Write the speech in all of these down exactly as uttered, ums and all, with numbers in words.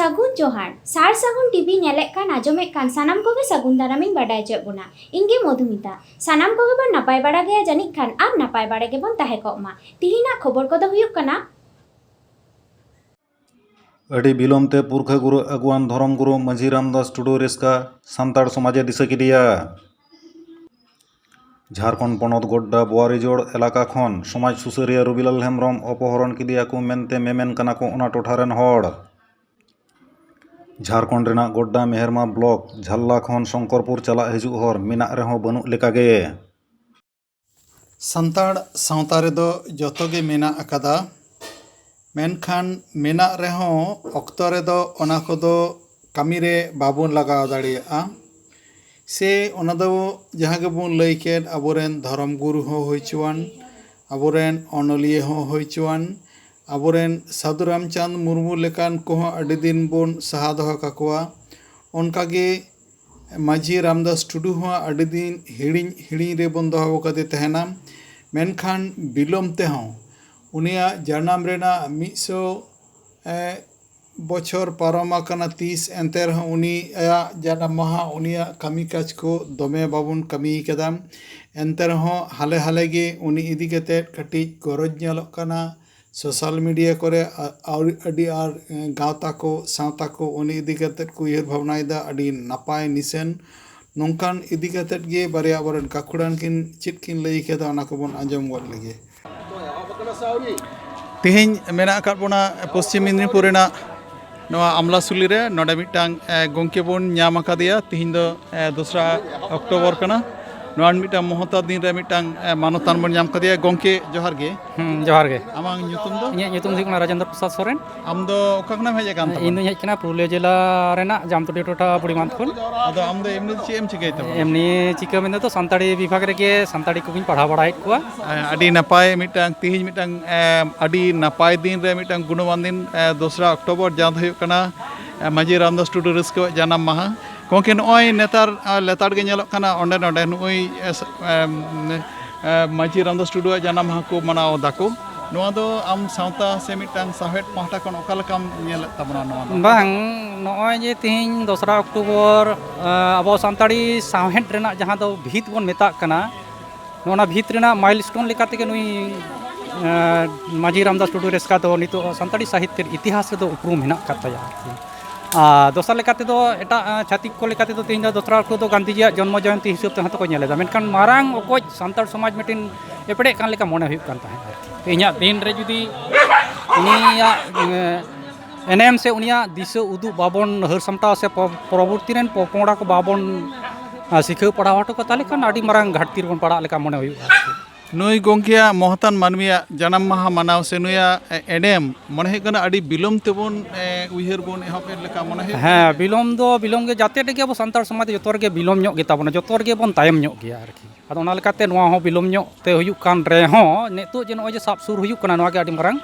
ᱥᱟᱹᱜᱩᱱ ᱡᱚᱦᱟᱨ᱾ ᱥᱟᱨ ᱥᱟᱹᱜᱩᱱ ᱴᱤᱵᱷᱤ ᱧᱮᱞᱮᱫ ᱠᱟᱱ, ᱟᱸᱡᱚᱢᱮᱫ ᱠᱟᱱ ᱥᱟᱱᱟᱢ ᱠᱚᱜᱮ ᱥᱟᱹᱜᱩᱱ ᱫᱟᱨᱟᱢᱤᱧ ᱵᱟᱰᱟᱭ ᱦᱚᱪᱚᱭᱮᱫ ᱵᱚᱱᱟ᱾ ᱤᱧ ᱜᱮ ᱢᱚᱫᱷᱩᱢᱤᱛᱟ᱾ ᱥᱟᱱᱟᱢ ᱠᱚᱜᱮ ᱵᱚᱱ ᱱᱟᱯᱟᱭ ᱵᱟᱲᱟ ᱜᱮᱭᱟ ᱡᱟᱹᱱᱤᱡ ᱠᱷᱟᱱ, ᱟᱨ ᱱᱟᱯᱟᱭ ᱵᱟᱲᱟ ᱜᱮᱵᱚᱱ ᱛᱟᱦᱮᱸ ᱠᱚᱜ ᱢᱟ᱾ ᱛᱤᱦᱤᱧᱟᱜ ᱠᱷᱚᱵᱚᱨ ᱠᱚᱫᱚ ᱦᱩᱭᱩᱜ ᱠᱟᱱᱟ᱾ ᱟᱹᱰᱤ ᱵᱤᱞᱚᱢ ᱛᱮ ᱯᱩᱨᱠᱷᱟᱹ ᱜᱩᱨᱩ ᱟᱹᱜᱩᱣᱟᱱ ᱫᱷᱚᱨᱚᱢ ᱜᱩᱨᱩ ᱢᱟᱹᱡᱷᱤ ᱨᱟᱢᱫᱟᱥ ᱴᱩᱰᱩ ᱨᱤᱥᱠᱟ ᱥᱟᱱᱛᱟᱲ ᱥᱚᱢᱟᱡᱽ ᱮ ᱫᱤᱥᱟᱹ ᱠᱮᱫᱮᱭᱟ᱾ ᱡᱷᱟᱲᱠᱷᱚᱸᱰ ᱯᱚᱱᱚᱛ ᱜᱚᱰᱰᱟ ᱵᱳᱣᱟᱨᱤᱡᱳᱲ ᱮᱞᱟᱠᱟ ᱠᱷᱚᱱ ᱥᱚᱢᱟᱡᱽ ᱥᱩᱥᱟᱹᱨᱤᱭᱟᱹ ᱨᱚᱵᱤᱞᱟᱞ ᱦᱮᱢᱵᱽᱨᱚᱢ ᱚᱯᱚᱦᱚᱨᱚᱱ ᱠᱮᱫᱮᱭᱟ ᱠᱚ ᱢᱮᱱᱛᱮ ᱢᱮᱢᱮᱱ ᱠᱟᱱᱟ ᱠᱚ ᱚᱱᱟ ᱴᱚᱴᱷᱟ ᱨᱮᱱ ᱦᱚᱲ᱾ ᱡᱷᱟᱲᱠᱷᱚᱸᱰ ᱨᱮᱱᱟᱜ ᱜᱚᱰᱰᱟ ᱢᱮᱦᱮᱨᱢᱟ ᱵᱞᱚᱠ ᱡᱷᱟᱞᱞᱟ ᱠᱷᱚᱱ ᱥᱚᱝᱠᱚᱨᱯᱩᱨ ᱪᱟᱞᱟᱜ ᱦᱤᱡᱩᱜ ᱦᱚᱨ ᱢᱮᱱᱟᱜ ᱨᱮᱦᱚᱸ ᱵᱟᱹᱱᱩᱜ ᱞᱮᱠᱟᱜᱮ᱾ ᱥᱟᱱᱛᱟᱲ ᱥᱟᱶᱛᱟ ᱨᱮᱫᱚ ᱡᱚᱛᱚ ᱜᱮ ᱢᱮᱱᱟᱜ ᱟᱠᱟᱫᱟ, ᱢᱮᱱᱠᱷᱟᱱ ᱢᱮᱱᱟᱜ ᱨᱮᱦᱚᱸ ᱚᱠᱛᱚ ᱨᱮᱫᱚ ᱚᱱᱟ ᱠᱚᱫᱚ ᱠᱟᱹᱢᱤ ᱨᱮ ᱵᱟᱵᱚᱱ ᱞᱟᱜᱟᱣ ᱫᱟᱲᱮᱭᱟᱜᱼᱟ᱾ ᱥᱮ ᱚᱱᱟ ᱫᱚ ᱡᱟᱦᱟᱸ ᱜᱮᱵᱚᱱ ᱞᱟᱹᱭ ᱠᱮᱫ, ᱟᱵᱚᱨᱮᱱ ᱫᱷᱚᱨᱚᱢ ᱜᱩᱨᱩ ᱦᱚᱸ ᱦᱩᱭ ᱦᱚᱪᱚᱣᱟᱱ, ᱟᱵᱚᱨᱮᱱ ᱚᱱᱚᱞᱤᱭᱟᱹ ᱦᱚᱸ ᱦᱩᱭ ᱦᱚᱪᱚᱣᱟᱱ, ᱟᱵᱚᱨᱮᱱ ᱥᱟᱹᱫᱷᱩ ᱨᱟᱢᱪᱟᱸᱫᱽ ᱢᱩᱨᱢᱩ ᱞᱮᱠᱟᱱ ᱠᱚᱦᱚᱸ ᱟᱹᱰᱤ ᱫᱤᱱ ᱵᱚᱱ ᱥᱟᱦᱟ ᱫᱚᱦᱚ ᱠᱟᱠᱚᱣᱟ᱾ ᱚᱱᱠᱟᱜᱮ ᱢᱟᱹᱡᱷᱤ ᱨᱟᱢᱫᱟᱥ ᱴᱩᱰᱩ ᱦᱚᱸ ᱟᱹᱰᱤ ᱫᱤᱱ ᱦᱤᱲᱤᱧ ᱦᱤᱲᱤᱧ ᱨᱮᱵᱚᱱ ᱫᱚᱦᱚ ᱟᱠᱟᱫᱮ ᱛᱟᱦᱮᱱᱟ᱾ ᱢᱮᱱᱠᱷᱟᱱ ᱵᱤᱞᱚᱢ ᱛᱮᱦᱚᱸ ᱩᱱᱤᱭᱟᱜ ᱡᱟᱱᱟᱢ ᱨᱮᱱᱟᱜ ᱢᱤᱫ ᱥᱚ ᱵᱚᱪᱷᱚᱨ ᱯᱟᱨᱚᱢ ᱟᱠᱟᱱᱟ ᱛᱤᱥ, ᱮᱱᱛᱮ ᱨᱮᱦᱚᱸ ᱩᱱᱤᱭᱟᱜ ᱡᱟᱱᱟᱢ ᱢᱟᱦᱟ, ᱩᱱᱤᱭᱟᱜ ᱠᱟᱹᱢᱤ ᱠᱟᱡᱽ ᱠᱚ ᱫᱚᱢᱮ ᱵᱟᱵᱚᱱ ᱠᱟᱹᱢᱤ ᱠᱟᱫᱟ᱾ ᱮᱱᱛᱮ ᱨᱮᱦᱚᱸ ᱦᱟᱞᱮ ᱦᱟᱞᱮ ᱜᱮ ᱩᱱᱤ ᱤᱫᱤ ᱠᱟᱛᱮᱫ ᱠᱟᱹᱴᱤᱡ ᱜᱚᱨᱚᱡᱽ ᱧᱮᱞᱚᱜ ᱠᱟᱱᱟ᱾ ᱥᱳᱥᱟᱞ ᱢᱤᱰᱤᱭᱟ ᱠᱚᱨᱮ ᱟ- ᱟᱹᱣ- ᱟᱹᱰᱤ ᱟᱨ ᱮᱸ, ᱜᱟᱶᱛᱟ ᱠᱚ, ᱥᱟᱶᱛᱟ ᱠᱚ ᱩᱱᱤ ᱤᱫᱤ ᱠᱟᱛᱮᱫ ᱠᱚ ᱩᱭᱦᱟᱹᱨ ᱵᱷᱟᱵᱽᱱᱟᱭᱮᱫᱟ, ᱟᱹᱰᱤ ᱱᱟᱯᱟᱭ ᱱᱤᱥᱟᱹᱱ᱾ ᱱᱚᱝᱠᱟᱱ ᱤᱫᱤ ᱠᱟᱛᱮᱫ ᱜᱮ ᱵᱟᱨᱭᱟ ᱟᱵᱚᱨᱮᱱ ᱜᱟᱹᱠᱷᱩᱲᱟᱱ ᱠᱤᱱ ᱪᱮᱫ ᱠᱤᱱ ᱞᱟᱹᱭ ᱠᱮᱫᱟ, ᱚᱱᱟ ᱠᱚᱵᱚᱱ ᱟᱸᱡᱚᱢ ᱜᱚᱫ ᱞᱮᱜᱮ᱾ ᱛᱮᱦᱮᱧ ᱢᱮᱱᱟᱜ ᱟᱠᱟᱫ ᱵᱚᱱᱟ ᱯᱚᱥᱪᱤᱢ ᱢᱮᱫᱽᱱᱤᱯᱩᱨ ᱨᱮᱱᱟᱜ ᱱᱚᱣᱟ ᱟᱢᱞᱟᱥᱩᱞᱤ ᱨᱮ᱾ ᱱᱚᱰᱮ ᱢᱤᱫᱴᱟᱝ ᱮ, ᱜᱚᱢᱠᱮ ᱵᱚᱱ ᱧᱟᱢ ᱟᱠᱟᱫᱮᱭᱟ᱾ ᱛᱮᱦᱮᱧ ᱫᱚ ᱮ, ᱫᱚᱥᱨᱟ ᱚᱠᱴᱳᱵᱚᱨ ᱠᱟᱱᱟ᱾ ᱱᱚᱣᱟ ᱢᱤᱫᱴᱟᱝ ᱢᱚᱦᱚᱛᱟ ᱫᱤᱱ ᱨᱮ ᱢᱤᱫᱴᱟᱝ ᱮ, ᱢᱟᱱᱚᱛᱟᱱ ᱵᱚᱱ ᱧᱟᱢ ᱟᱠᱟᱫᱮᱭᱟ᱾ ᱜᱚᱢᱠᱮ, ᱡᱚᱦᱟᱨ ᱜᱮ᱾ ᱦᱩᱸ, ᱡᱚᱦᱟᱨ ᱜᱮ᱾ ᱟᱢᱟᱜ ᱧᱩᱛᱩᱢ ᱫᱚ? ᱤᱧᱟᱹᱜ ᱧᱩᱛᱩᱢ ᱫᱚ ᱦᱩᱭᱩᱜ ᱠᱟᱱᱟ ᱨᱟᱡᱮᱱᱫᱨᱚ ᱯᱨᱚᱥᱟᱫᱽ ᱥᱚᱨᱮᱱ᱾ ᱟᱢ ᱫᱚ ᱚᱠᱟ ᱠᱷᱚᱱᱮᱢ ᱦᱮᱡ ᱟᱠᱟᱱ ᱛᱟᱵᱚᱱᱟ? ᱤᱧ ᱫᱚᱧ ᱦᱮᱡ ᱠᱟᱱᱟ ᱯᱩᱨᱩᱞᱤᱭᱟᱹ ᱡᱮᱞᱟ ᱨᱮᱱᱟᱜ ᱡᱟᱢᱛᱩᱲᱤᱭᱟᱹ ᱴᱚᱴᱷᱟ ᱵᱩᱲᱤᱢᱟᱸᱫᱷ ᱠᱷᱚᱱ᱾ ᱟᱫᱚ ᱟᱢ ᱫᱚ ᱮᱢᱱᱤ ᱪᱮᱫ ᱮᱢ ᱪᱤᱠᱟᱹᱭ ᱛᱟᱵᱚᱱᱟ? ᱮᱢᱱᱤ ᱪᱤᱠᱟᱹ ᱢᱮᱱᱛᱮ ᱫᱚ ᱥᱟᱱᱛᱟᱲᱤ ᱵᱤᱵᱷᱟᱜᱽ ᱨᱮᱜᱮ ᱥᱟᱱᱛᱟᱲᱤ ᱠᱚᱜᱮᱧ ᱯᱟᱲᱦᱟᱣ ᱵᱟᱲᱟᱭᱮᱫ ᱠᱚᱣᱟ᱾ ᱟᱹᱰᱤ ᱱᱟᱯᱟᱭ ᱢᱤᱫᱴᱟᱝ, ᱛᱮᱦᱮᱧ ᱢᱤᱫᱴᱟᱝ ᱮ, ᱟᱹᱰᱤ ᱱᱟᱯᱟᱭ ᱫᱤᱱ ᱨᱮ ᱢᱤᱫᱴᱟᱝ ᱜᱩᱱᱚᱢᱟᱱ ᱫᱤᱱ, ᱮ, ᱫᱚᱥᱨᱟ ᱚᱠᱴᱳᱵᱚᱨ, ᱡᱟᱦᱟᱸ ᱫᱚ ᱦᱩᱭᱩᱜ ᱠᱟᱱᱟ ᱮ, ᱢᱟᱹᱡᱷᱤ ᱨᱟᱢᱫᱟᱥ ᱴᱩᱰᱩ ᱨᱟᱹᱥᱠᱟᱹᱣᱟᱜ ᱡᱟᱱᱟᱢ ᱢᱟᱦᱟ᱾ ᱜᱚᱢᱠᱮ, ᱱᱚᱜᱼᱚᱭ ᱱᱮᱛᱟᱨ ᱮ, ᱞᱮᱛᱟᱲ ᱜᱮ ᱧᱮᱞᱚᱜ ᱠᱟᱱᱟ ᱚᱸᱰᱮ ᱱᱚᱰᱮ ᱱᱩᱜᱼᱩᱭ ᱮ, ᱥ- ᱮᱢ, ᱮ, ᱢᱟᱹᱡᱷᱤ ᱨᱟᱢᱫᱟᱥ ᱴᱩᱰᱩᱣᱟᱜ ᱡᱟᱱᱟᱢ ᱢᱟᱦᱟ ᱠᱚ ᱢᱟᱱᱟᱣ ᱫᱟᱠᱚ᱾ ᱱᱚᱣᱟ ᱫᱚ ᱟᱢ ᱥᱟᱶᱛᱟ ᱥᱮ ᱢᱤᱫᱴᱟᱝ ᱥᱟᱶᱦᱮᱫ ᱯᱟᱦᱴᱟ ᱠᱷᱚᱱ ᱚᱠᱟ ᱞᱮᱠᱟᱢ ᱧᱮᱞᱮᱫ ᱛᱟᱵᱚᱱᱟ ᱱᱚᱣᱟ ᱫᱚ? ᱵᱟᱝ, ᱱᱚᱜᱼᱚᱭ ᱡᱮ ᱛᱮᱦᱮᱧ ᱫᱚᱥᱨᱟ ᱚᱠᱴᱳᱵᱚᱨ, ᱟᱸ, ᱟᱵᱚ ᱥᱟᱱᱛᱟᱲᱤ ᱥᱟᱶᱦᱮᱫ ᱨᱮᱱᱟᱜ ᱡᱟᱦᱟᱸ ᱫᱚ ᱵᱷᱤᱛ ᱵᱚᱱ ᱢᱮᱛᱟᱜ ᱠᱟᱱᱟ, ᱱᱚᱜᱼᱚ ᱱᱚᱣᱟ ᱵᱷᱤᱛ ᱨᱮᱱᱟᱜ milestone ᱞᱮᱠᱟ ᱛᱮᱜᱮ ᱱᱩᱭ, ᱟᱸ, ᱢᱟᱹᱡᱷᱤ ᱨᱟᱢᱫᱟᱥ ᱴᱩᱰᱩ ᱨᱮᱥᱠᱟ ᱫᱚ ᱱᱤᱛᱚᱜ ᱥᱟᱱᱛᱟᱲᱤ ᱥᱟᱦᱤᱛᱭᱚ ᱤᱛᱤᱦᱟᱥ ᱨᱮᱫᱚ ᱩᱯᱨᱩᱢ ᱢᱮᱱᱟᱜ ᱟᱠᱟᱫ ᱛᱟᱭᱟ ᱟᱨᱠᱤ᱾ ᱟᱨ ᱫᱚᱥᱟᱨ ᱞᱮᱠᱟ ᱛᱮᱫᱚ ᱮᱴᱟᱜ, ᱟᱸ, ᱪᱷᱟᱹᱛᱤᱠ ᱠᱚ ᱞᱮᱠᱟ ᱛᱮᱫᱚ ᱛᱮᱦᱮᱧ ᱫᱚ ᱫᱚᱥᱨᱟ ᱚᱠᱴᱳᱵᱚᱨ ᱫᱚ ᱜᱟᱱᱫᱷᱤᱡᱤᱭᱟᱜ ᱡᱚᱱᱢᱚ ᱡᱚᱭᱚᱱᱛᱤ ᱦᱤᱥᱟᱹᱵ ᱛᱮᱦᱚᱸ ᱛᱚᱠᱚ ᱧᱮᱞ ᱮᱫᱟ, ᱢᱮᱱᱠᱷᱟᱱ ᱢᱟᱨᱟᱝ ᱚᱠᱚᱡ ᱥᱟᱱᱛᱟᱲ ᱥᱚᱢᱟᱡᱽ ᱢᱤᱫᱴᱮᱱ ᱮᱯᱮᱲᱮᱜ ᱠᱟᱱ ᱞᱮᱠᱟ ᱢᱚᱱᱮ ᱦᱩᱭᱩᱜ ᱠᱟᱱ ᱛᱟᱦᱮᱸᱫ ᱟᱨᱠᱤ᱾ ᱛᱮᱦᱮᱧᱟᱜ ᱫᱤᱱ ᱨᱮ ᱡᱩᱫᱤ ᱩᱱᱤᱭᱟᱜ, ᱮᱸ, ᱮᱱᱮᱢ ᱥᱮ ᱩᱱᱤᱭᱟᱜ ᱫᱤᱥᱟᱹ ᱩᱫᱩᱜ ᱵᱟᱵᱚᱱ ᱦᱟᱹᱨ ᱥᱟᱢᱴᱟᱣᱟ ᱥᱮ ᱯᱚ-, ᱯᱚᱨᱚᱵᱚᱨᱛᱤ ᱨᱮᱱ ᱯᱚᱯᱚᱝᱲᱟ ᱠᱚ ᱵᱟᱵᱚᱱ, ᱟᱸ, ᱥᱤᱠᱷᱟᱹᱣ ᱯᱟᱲᱦᱟᱣ ᱦᱚᱴᱚ ᱠᱚᱣᱟ, ᱛᱟᱦᱚᱞᱮ ᱠᱷᱟᱱ ᱟᱹᱰᱤ ᱢᱟᱨᱟᱝ ᱜᱷᱟᱴᱛᱤ ᱨᱮᱵᱚᱱ ᱯᱟᱲᱟᱜ ᱞᱮᱠᱟ ᱢᱚᱱᱮ ᱦᱩᱭᱩᱜᱼᱟ ᱟᱨᱠᱤ᱾ ᱱᱩᱭ ᱜᱚᱢᱠᱮᱭᱟᱜ ᱢᱚᱦᱚᱛᱟᱱ ᱢᱟᱹᱱᱢᱤᱭᱟᱜ ᱡᱟᱱᱟᱢ ᱢᱟᱦᱟ ᱢᱟᱱᱟᱣ ᱥᱮ ᱱᱩᱭᱟᱜ, ᱮ, ᱮᱱᱮᱢ ᱢᱚᱱᱮ ᱦᱩᱭᱩᱜ ᱠᱟᱱᱟ ᱟᱹᱰᱤ ᱵᱤᱞᱚᱢ ᱛᱮᱵᱚᱱ, ᱮ, ᱩᱭᱦᱟᱹᱨ ᱵᱚᱱ ᱮᱦᱚᱵ ᱮᱫ ᱞᱮᱠᱟ ᱢᱚᱱᱮ ᱦᱩᱭᱩᱜ ᱠᱟᱱᱟ᱾ ᱦᱮᱸ, ᱵᱤᱞᱚᱢ ᱫᱚ ᱵᱤᱞᱚᱢ ᱜᱮ, ᱡᱟᱛᱮ ᱨᱮᱜᱮ ᱟᱵᱚ ᱥᱟᱱᱛᱟᱲ ᱥᱚᱢᱟᱡᱽ ᱡᱚᱛᱚ ᱨᱮᱜᱮ ᱵᱤᱞᱚᱢ ᱧᱚᱜ ᱜᱮ ᱛᱟᱵᱚᱱᱟ, ᱡᱚᱛᱚ ᱨᱮᱜᱮ ᱵᱚᱱ ᱛᱟᱭᱚᱢ ᱧᱚᱜ ᱜᱮᱭᱟ ᱟᱨᱠᱤ᱾ ᱟᱫᱚ ᱚᱱᱟ ᱞᱮᱠᱟᱛᱮ ᱱᱚᱣᱟ ᱦᱚᱸ ᱵᱤᱞᱚᱢ ᱧᱚᱜ ᱛᱮ ᱦᱩᱭᱩᱜ ᱠᱟᱱ ᱨᱮᱦᱚᱸ, ᱱᱤᱛᱚᱜ ᱡᱮ ᱱᱚᱜᱼᱚᱭ ᱡᱮ ᱥᱟᱵ ᱥᱩᱨ ᱦᱩᱭᱩᱜ ᱠᱟᱱᱟ, ᱱᱚᱣᱟ ᱜᱮ ᱟᱹᱰᱤ ᱢᱟᱨᱟᱝ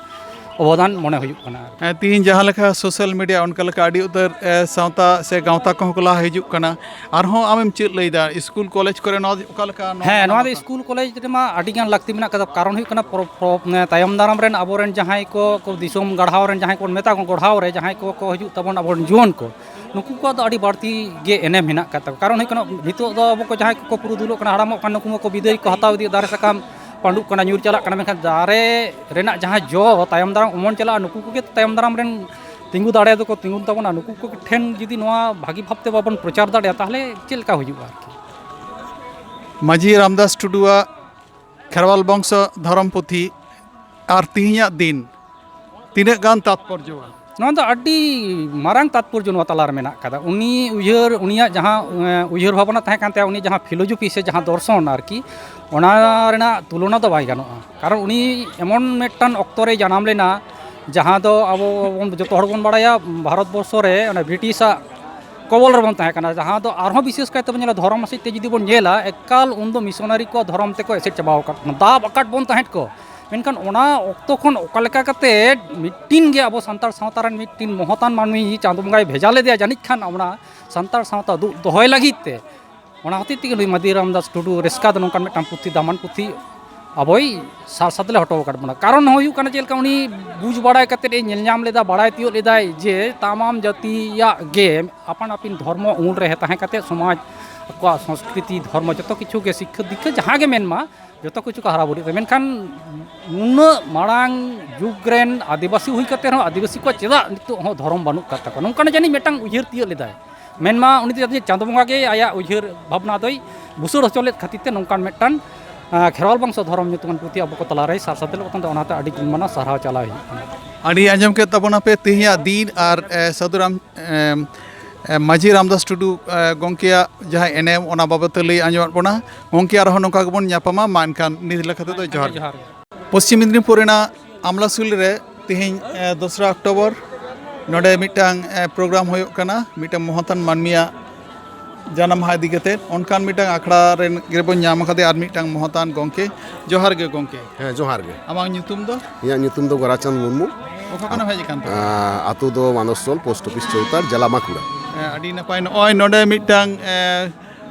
ᱚᱵᱚᱫᱟᱱ ᱢᱚᱱᱮ ᱦᱩᱭᱩᱜ ᱠᱟᱱᱟ ᱟᱨᱠᱤ᱾ ᱦᱮᱸ, ᱛᱤᱦᱤᱧ ᱡᱟᱦᱟᱸ ᱞᱮᱠᱟ social media, ᱚᱱᱠᱟ ᱞᱮᱠᱟ ᱟᱹᱰᱤ ᱩᱛᱟᱹᱨ, ᱮ, ᱥᱟᱶᱛᱟ ᱥᱮ ᱜᱟᱶᱛᱟ ᱠᱚᱦᱚᱸ ᱠᱚ ᱞᱟᱦᱟ ᱦᱤᱡᱩᱜ ᱠᱟᱱᱟ᱾ ᱟᱨᱦᱚᱸ ᱟᱢᱮᱢ ᱪᱮᱫ ᱞᱟᱹᱭᱫᱟ, ᱤᱥᱠᱩᱞ ᱠᱚᱞᱮᱡᱽ ᱠᱚᱨᱮ ᱱᱚᱣᱟ ᱚᱠᱟ ᱞᱮᱠᱟ ᱱᱚᱣᱟ ᱦᱮᱸ, ᱢᱟᱱᱟᱣ ᱱᱚᱣᱟ ᱫᱚ ᱵᱟᱛᱟᱣ? ᱤᱥᱠᱩᱞ ᱠᱚᱞᱮᱡᱽ ᱨᱮᱢᱟ ᱟᱹᱰᱤ ᱜᱟᱱ ᱞᱟᱹᱠᱛᱤ ᱢᱮᱱᱟᱜ ᱠᱟᱫᱟ᱾ ᱠᱟᱨᱚᱱ ᱦᱩᱭᱩᱜ ᱠᱟᱱᱟ, ᱯᱚᱨᱚᱵᱽ, ᱯᱚᱨᱚᱵᱽ, ᱮ, ᱛᱟᱭᱚᱢ ᱫᱟᱨᱟᱢ ᱨᱮᱱ ᱟᱵᱚᱨᱮᱱ ᱡᱟᱦᱟᱸᱭ ᱠᱚ, ᱠᱚ ᱫᱤᱥᱚᱢ ᱜᱟᱲᱦᱟᱣ ᱨᱮᱱ ᱡᱟᱦᱟᱸᱭ ᱠᱚ ᱢᱮᱛᱟ ᱠᱚ, ᱜᱚᱲᱦᱟᱣ ᱨᱮ ᱡᱟᱦᱟᱸᱭ ᱠᱚ, ᱠᱚ ᱦᱤᱡᱩᱜ ᱛᱟᱵᱚᱱ, ᱟᱵᱚᱨᱮᱱ ᱡᱩᱣᱟᱹᱱ ᱠᱚ, ᱱᱩᱠᱩ ᱠᱚᱣᱟᱜ ᱫᱚ ᱟᱹᱰᱤ ᱵᱟᱹᱲᱛᱤ ᱜᱮ ᱮᱱᱮᱢ ᱢᱮᱱᱟᱜ ᱟᱠᱟᱫ ᱛᱟᱠᱚᱣᱟ᱾ ᱠᱟᱨᱚᱱ ᱦᱩᱭᱩᱜ ᱠᱟᱱᱟ, ᱱᱤᱛᱚᱜ ᱫᱚ ᱟᱵᱚ ᱠᱚ ᱡᱟᱦᱟᱸᱭ ᱠᱚᱠᱚ ᱯᱩᱨᱩᱫᱷᱩᱞᱚᱜ ᱠᱟᱱᱟ, ᱦᱟᱲᱟᱢᱚᱜ ᱠᱟᱱᱟ, ᱱᱩᱠᱩ ᱢᱟᱠᱚ ᱵᱤᱫᱟᱹᱭ ᱠᱚ ᱦᱟᱛᱟᱣ ᱤᱫᱤᱭᱮᱫ, ᱫᱟᱨᱮ ᱥᱟᱠᱟᱢ ᱯᱟᱺᱰᱩᱜ ᱠᱟᱱᱟ, ᱧᱩᱨ ᱪᱟᱞᱟᱜ ᱠᱟᱱᱟ, ᱢᱮᱱᱠᱷᱟᱱ ᱫᱟᱨᱮ ᱨᱮᱱᱟᱜ ᱡᱟᱦᱟᱸ ᱡᱚ ᱛᱟᱭᱚᱢ ᱫᱟᱨᱟᱢ ᱚᱢᱚᱱ ᱪᱟᱞᱟᱜᱼᱟ, ᱱᱩᱠᱩ ᱠᱚᱜᱮ ᱛᱟᱭᱚᱢ ᱫᱟᱨᱟᱢ ᱨᱮᱱ ᱛᱤᱸᱜᱩ ᱫᱟᱲᱮ ᱫᱚᱠᱚ ᱛᱤᱸᱜᱩᱱ ᱛᱟᱵᱚᱱᱟ᱾ ᱱᱩᱠᱩ ᱠᱚ ᱴᱷᱮᱱ ᱡᱩᱫᱤ ᱱᱚᱣᱟ ᱵᱷᱟᱹᱜᱤ ᱵᱷᱟᱵᱽᱛᱮ ᱵᱟᱵᱚᱱ ᱯᱨᱚᱪᱟᱨ ᱫᱟᱲᱮᱭᱟᱜᱼᱟ, ᱛᱟᱦᱚᱞᱮ ᱪᱮᱫ ᱞᱮᱠᱟ ᱦᱩᱭᱩᱜᱼᱟ ᱟᱨᱠᱤ? ᱢᱟᱹᱡᱷᱤ ᱨᱟᱢᱫᱟᱥ ᱴᱩᱰᱩᱣᱟᱜ ᱠᱷᱮᱨᱣᱟᱞ ᱵᱚᱝᱥᱚ ᱫᱷᱚᱨᱚᱢ ᱯᱩᱛᱷᱤ ᱟᱨ ᱛᱤᱦᱤᱧᱟᱜ ᱫᱤᱱ ᱛᱤᱱᱟᱹᱜ ᱜᱟᱱ ᱛᱟᱛᱯᱚᱨᱡᱚᱣᱟ? ᱱᱚᱣᱟ ᱫᱚ ᱟᱹᱰᱤ ᱢᱟᱨᱟᱝ ᱛᱟᱛᱯᱚᱨᱡᱚ ᱱᱚᱣᱟ ᱛᱟᱞᱟᱨᱮ ᱢᱮᱱᱟᱜ ᱟᱠᱟᱫᱟ᱾ ᱩᱱᱤ ᱩᱭᱦᱟᱹᱨ, ᱩᱱᱤᱭᱟᱜ ᱡᱟᱦᱟᱸ, ᱮᱸ, ᱩᱭᱦᱟᱹᱨ ᱵᱷᱟᱵᱽᱱᱟ ᱛᱟᱦᱮᱸ ᱠᱟᱱ ᱛᱟᱭᱟ, ᱩᱱᱤ ᱡᱟᱦᱟᱸ philosophy ᱥᱮ ᱡᱟᱦᱟᱸ ᱫᱚᱨᱥᱚᱱ ᱟᱨᱠᱤ, ᱚᱱᱟ ᱨᱮᱱᱟᱜ ᱛᱩᱞᱚᱱᱟ ᱫᱚ ᱵᱟᱭ ᱜᱟᱱᱚᱜᱼᱟ᱾ ᱠᱟᱨᱚᱱ ᱩᱱᱤ ᱮᱢᱚᱱ ᱢᱤᱫᱴᱟᱝ ᱚᱠᱛᱚ ᱨᱮ ᱡᱟᱱᱟᱢ ᱞᱮᱱᱟ, ᱡᱟᱦᱟᱸ ᱫᱚ ᱟᱵᱚ ᱵᱚᱱ, ᱡᱚᱛᱚ ᱦᱚᱲ ᱵᱚᱱ ᱵᱟᱲᱟᱭᱟ, ᱵᱷᱟᱨᱚᱛ ᱵᱚᱨᱥᱚ ᱨᱮ ᱚᱱᱟ ᱵᱨᱤᱴᱤᱥᱟᱜ ᱠᱚᱵᱚᱞ ᱨᱮᱵᱚᱱ ᱛᱟᱦᱮᱸ ᱠᱟᱱᱟ, ᱡᱟᱦᱟᱸ ᱫᱚ ᱟᱨᱦᱚᱸ ᱵᱤᱥᱮᱥ ᱠᱟᱭᱛᱮ ᱵᱚᱱ ᱧᱮᱞᱟ, ᱫᱷᱚᱨᱚᱢ ᱦᱚᱛᱮᱡ ᱛᱮ ᱡᱩᱫᱤ ᱵᱚᱱ ᱧᱮᱞᱟ, ᱮᱠᱟᱞ ᱩᱱᱫᱚ ᱢᱤᱥᱚᱱᱟᱨᱤ ᱠᱚ ᱫᱷᱚᱨᱚᱢ ᱛᱮᱠᱚ ᱮᱥᱮᱫ ᱪᱟᱵᱟᱣ ᱟᱠᱟᱫ ᱵᱚᱱᱟ, ᱫᱟᱵ ᱟᱠᱟᱫ ᱵᱚᱱ ᱛᱟᱦᱮᱸᱫ ᱠᱚ᱾ ᱢᱮᱱᱠᱷᱟᱱ ᱚᱱᱟ ᱚᱠᱛᱚ ᱠᱷᱚᱱ ᱚᱠᱟ ᱞᱮᱠᱟ ᱠᱟᱛᱮ ᱢᱤᱫᱴᱤᱱ ᱜᱮ ᱟᱵᱚ ᱥᱟᱱᱛᱟᱲ ᱥᱟᱶᱛᱟ ᱨᱮᱱ ᱢᱤᱫᱴᱤᱱ ᱢᱚᱦᱚᱛᱟᱱ ᱢᱟᱹᱱᱢᱤ ᱪᱟᱸᱫᱳ ᱵᱚᱸᱜᱟᱭ ᱵᱷᱮᱡᱟ ᱞᱮᱫᱮᱭᱟ, ᱡᱟᱹᱱᱤᱡ ᱠᱷᱟᱱ ᱚᱱᱟ ᱥᱟᱱᱛᱟᱲ ᱥᱟᱶᱛᱟ ᱫᱩᱜ ᱫᱚᱦᱚᱭ ᱞᱟᱹᱜᱤᱫ ᱛᱮ᱾ ᱚᱱᱟ ᱦᱚᱛᱮᱡ ᱛᱮᱜᱮ ᱱᱩᱭ ᱢᱟᱹᱡᱷᱤ ᱨᱟᱢᱫᱟᱥ ᱴᱩᱰᱩ ᱨᱮᱥᱠᱟ ᱫᱚ ᱱᱚᱝᱠᱟᱱ ᱢᱤᱫᱴᱟᱝ ᱯᱩᱛᱷᱤ, ᱫᱟᱢᱟᱱ ᱯᱩᱛᱷᱤ ᱟᱵᱚᱭ ᱥᱟᱨ ᱥᱟᱛᱞᱮ ᱦᱚᱴᱚ ᱟᱠᱟᱫ ᱵᱚᱱᱟ᱾ ᱠᱟᱨᱚᱱ ᱦᱩᱭᱩᱜ ᱠᱟᱱᱟ ᱪᱮᱫ ᱞᱮᱠᱟ, ᱩᱱᱤ ᱵᱩᱡᱽ ᱵᱟᱲᱟᱭ ᱠᱟᱛᱮᱫ ᱮ ᱧᱮᱞ ᱧᱟᱢ ᱞᱮᱫᱟ, ᱵᱟᱲᱟᱭ ᱛᱤᱭᱳᱜ ᱞᱮᱫᱟᱭ ᱡᱮ ᱛᱟᱢᱟᱢ ᱡᱟᱹᱛᱤᱭᱟᱜ ᱜᱮ ᱟᱯᱟᱱ ᱟᱹᱯᱤᱱ ᱫᱷᱚᱨᱢᱚ ᱩᱱ ᱨᱮ ᱛᱟᱦᱮᱸ ᱠᱟᱛᱮᱫ ᱥᱚᱢᱟᱡᱽ, ᱟᱠᱚᱣᱟᱜ ᱥᱚᱸᱥᱠᱨᱤᱛᱤ, ᱫᱷᱚᱨᱢᱚ, ᱡᱚᱛᱚ ᱠᱤᱪᱷᱩ ᱜᱮ, ᱥᱤᱠᱠᱷᱟ ᱫᱤᱠᱠᱷᱟ ᱡᱟᱦᱟᱸ ᱜᱮ ᱢᱮᱱᱢᱟ, ᱡᱚᱛᱚ ᱠᱤᱪᱷᱩ ᱠᱚ ᱦᱟᱨᱟ ᱵᱩᱨᱩᱜ ᱛᱮ᱾ ᱢᱮᱱᱠᱷᱟᱱ ᱱᱩᱱᱟᱹᱜ ᱢᱟᱲᱟᱝ ᱡᱩᱜᱽ ᱨᱮᱱ ᱟᱹᱫᱤᱵᱟᱹᱥᱤ ᱦᱩᱭ ᱠᱟᱛᱮ ᱨᱮᱦᱚᱸ ᱟᱹᱫᱤᱵᱟᱹᱥᱤ ᱠᱚᱣᱟᱜ ᱪᱮᱫᱟᱜ ᱱᱤᱛᱚᱜ ᱦᱚᱸ ᱫᱷᱚᱨᱚᱢ ᱵᱟᱹᱱᱩᱜ ᱟᱠᱟᱫ ᱛᱟᱠᱚᱣᱟ, ᱱᱚᱝᱠᱟᱱᱟᱜ ᱡᱟᱹᱱᱤᱡ ᱢᱤᱫᱴᱟᱝ ᱩᱭᱦᱟᱹᱨ ᱛᱤᱭᱳᱜ ᱞᱮᱫᱟᱭ᱾ ᱢᱮᱱᱢᱟ ᱩᱱᱤ ᱫᱚ ᱡᱟᱹᱱᱤᱡ ᱪᱟᱸᱫᱳ ᱵᱚᱸᱜᱟ ᱜᱮ ᱟᱭᱟᱜ ᱩᱭᱦᱟᱹᱨ ᱵᱷᱟᱵᱽᱱᱟ ᱫᱚᱭ ᱵᱩᱥᱟᱹᱲ ᱦᱚᱪᱚ ᱞᱮᱫ ᱠᱷᱟᱹᱛᱤᱨ ᱛᱮ ᱱᱚᱝᱠᱟᱱ ᱢᱤᱫᱴᱟᱝ, ᱟᱸ, ᱠᱷᱮᱨᱣᱟᱞ ᱵᱚᱝᱥᱚ ᱫᱷᱚᱨᱚᱢ ᱧᱩᱛᱩᱢᱟᱱ ᱯᱩᱛᱷᱤ ᱟᱵᱚ ᱠᱚ ᱛᱟᱞᱟᱨᱮᱭ ᱥᱟᱨ ᱥᱟᱫᱮᱞ ᱟᱠᱟᱱ ᱛᱮ, ᱚᱱᱟᱛᱮ ᱟᱹᱰᱤ ᱜᱩᱱᱢᱟᱱᱟᱣ ᱥᱟᱨᱦᱟᱣ ᱪᱟᱞᱟᱣ ᱦᱩᱭᱩᱜ ᱠᱟᱱᱟ᱾ ᱟᱹᱰᱤ ᱟᱸᱡᱚᱢ ᱠᱮᱫ ᱛᱟᱵᱚᱱᱟᱯᱮ ᱛᱮᱦᱮᱧᱟᱜ ᱫᱤᱱ ᱟᱨ, ᱮ, ᱥᱟᱹᱫᱷᱩ ᱨᱟᱢ, ᱮᱢ, ᱮ, ᱢᱟᱹᱡᱷᱤ ᱨᱟᱢᱫᱟᱥ ᱴᱩᱰᱩ, ᱮ, ᱜᱚᱢᱠᱮᱭᱟᱜ ᱡᱟᱦᱟᱸ ᱮᱱᱮᱢ, ᱚᱱᱟ ᱵᱟᱵᱚᱫ ᱛᱮ ᱞᱟᱹᱭ ᱟᱸᱡᱚᱢᱟᱫ ᱵᱚᱱᱟ᱾ ᱜᱚᱢᱠᱮ, ᱟᱨᱦᱚᱸ ᱱᱚᱝᱠᱟ ᱜᱮᱵᱚᱱ ᱧᱟᱯᱟᱢᱟ᱾ ᱢᱟ ᱮᱱᱠᱷᱟᱱ ᱱᱤᱛ ᱞᱮᱠᱟ ᱛᱮᱫᱚ ᱡᱚᱦᱟᱨ ᱜᱮ᱾ ᱡᱚᱦᱟᱨ ᱜᱮ᱾ ᱯᱚᱥᱪᱤᱢ ᱢᱮᱫᱽᱱᱤᱯᱩᱨ ᱨᱮᱱᱟᱜ ᱟᱢᱞᱟᱥᱩᱞ ᱨᱮ ᱛᱮᱦᱮᱧ, ᱮ, ᱫᱚᱥᱨᱟ ᱚᱠᱴᱳᱵᱚᱨ, ᱱᱚᱰᱮ ᱢᱤᱫᱴᱟᱝ, ᱮ, ᱯᱨᱳᱜᱨᱟᱢ ᱦᱩᱭᱩᱜ ᱠᱟᱱᱟ, ᱢᱤᱫᱴᱟᱝ ᱢᱚᱦᱚᱛᱟᱱ ᱢᱟᱹᱱᱢᱤᱭᱟᱜ ᱡᱟᱱᱟᱢ ᱢᱟᱦᱟ ᱤᱫᱤ ᱠᱟᱛᱮᱫ᱾ ᱚᱱᱠᱟᱱ ᱢᱤᱫᱴᱟᱝ ᱟᱠᱷᱲᱟ ᱨᱮᱱ ᱜᱮᱵᱚᱱ ᱧᱟᱢ ᱟᱠᱟᱫᱮᱭᱟ ᱟᱨ ᱢᱤᱫᱴᱟᱝ ᱢᱚᱦᱚᱛᱟᱱ ᱜᱚᱢᱠᱮ᱾ ᱡᱚᱦᱟᱨ ᱜᱮ ᱜᱚᱢᱠᱮ᱾ ᱦᱮᱸ, ᱡᱚᱦᱟᱨ ᱜᱮ᱾ ᱟᱢᱟᱜ ᱧᱩᱛᱩᱢ ᱫᱚ? ᱤᱧᱟᱹᱜ ᱧᱩᱛᱩᱢ ᱫᱚ ᱜᱳᱨᱟᱪᱟᱸᱫᱽ ᱢᱩᱨᱢᱩ᱾ ᱚᱠᱟ ᱠᱷᱚᱱᱮᱢ ᱦᱮᱡ ᱟᱠᱟᱱ ᱛᱟᱵᱚᱱᱟ? ᱟᱸ, ᱟᱹᱛᱩ ᱫᱚ ᱢᱟᱱᱫᱚᱨᱥᱳᱞ, ᱯᱳᱥᱴ ᱚᱯᱷᱤᱥ ᱪᱳᱣᱛᱟᱲ, ᱡᱮᱞᱟ ᱵᱟᱸᱠᱩᱲᱟ᱾ ᱦᱮᱸ, ᱟᱹᱰᱤ ᱱᱟᱯᱟᱭ᱾ ᱱᱚᱜᱼᱚᱭ ᱱᱚᱰᱮ ᱢᱤᱫᱴᱟᱝ, ᱮ,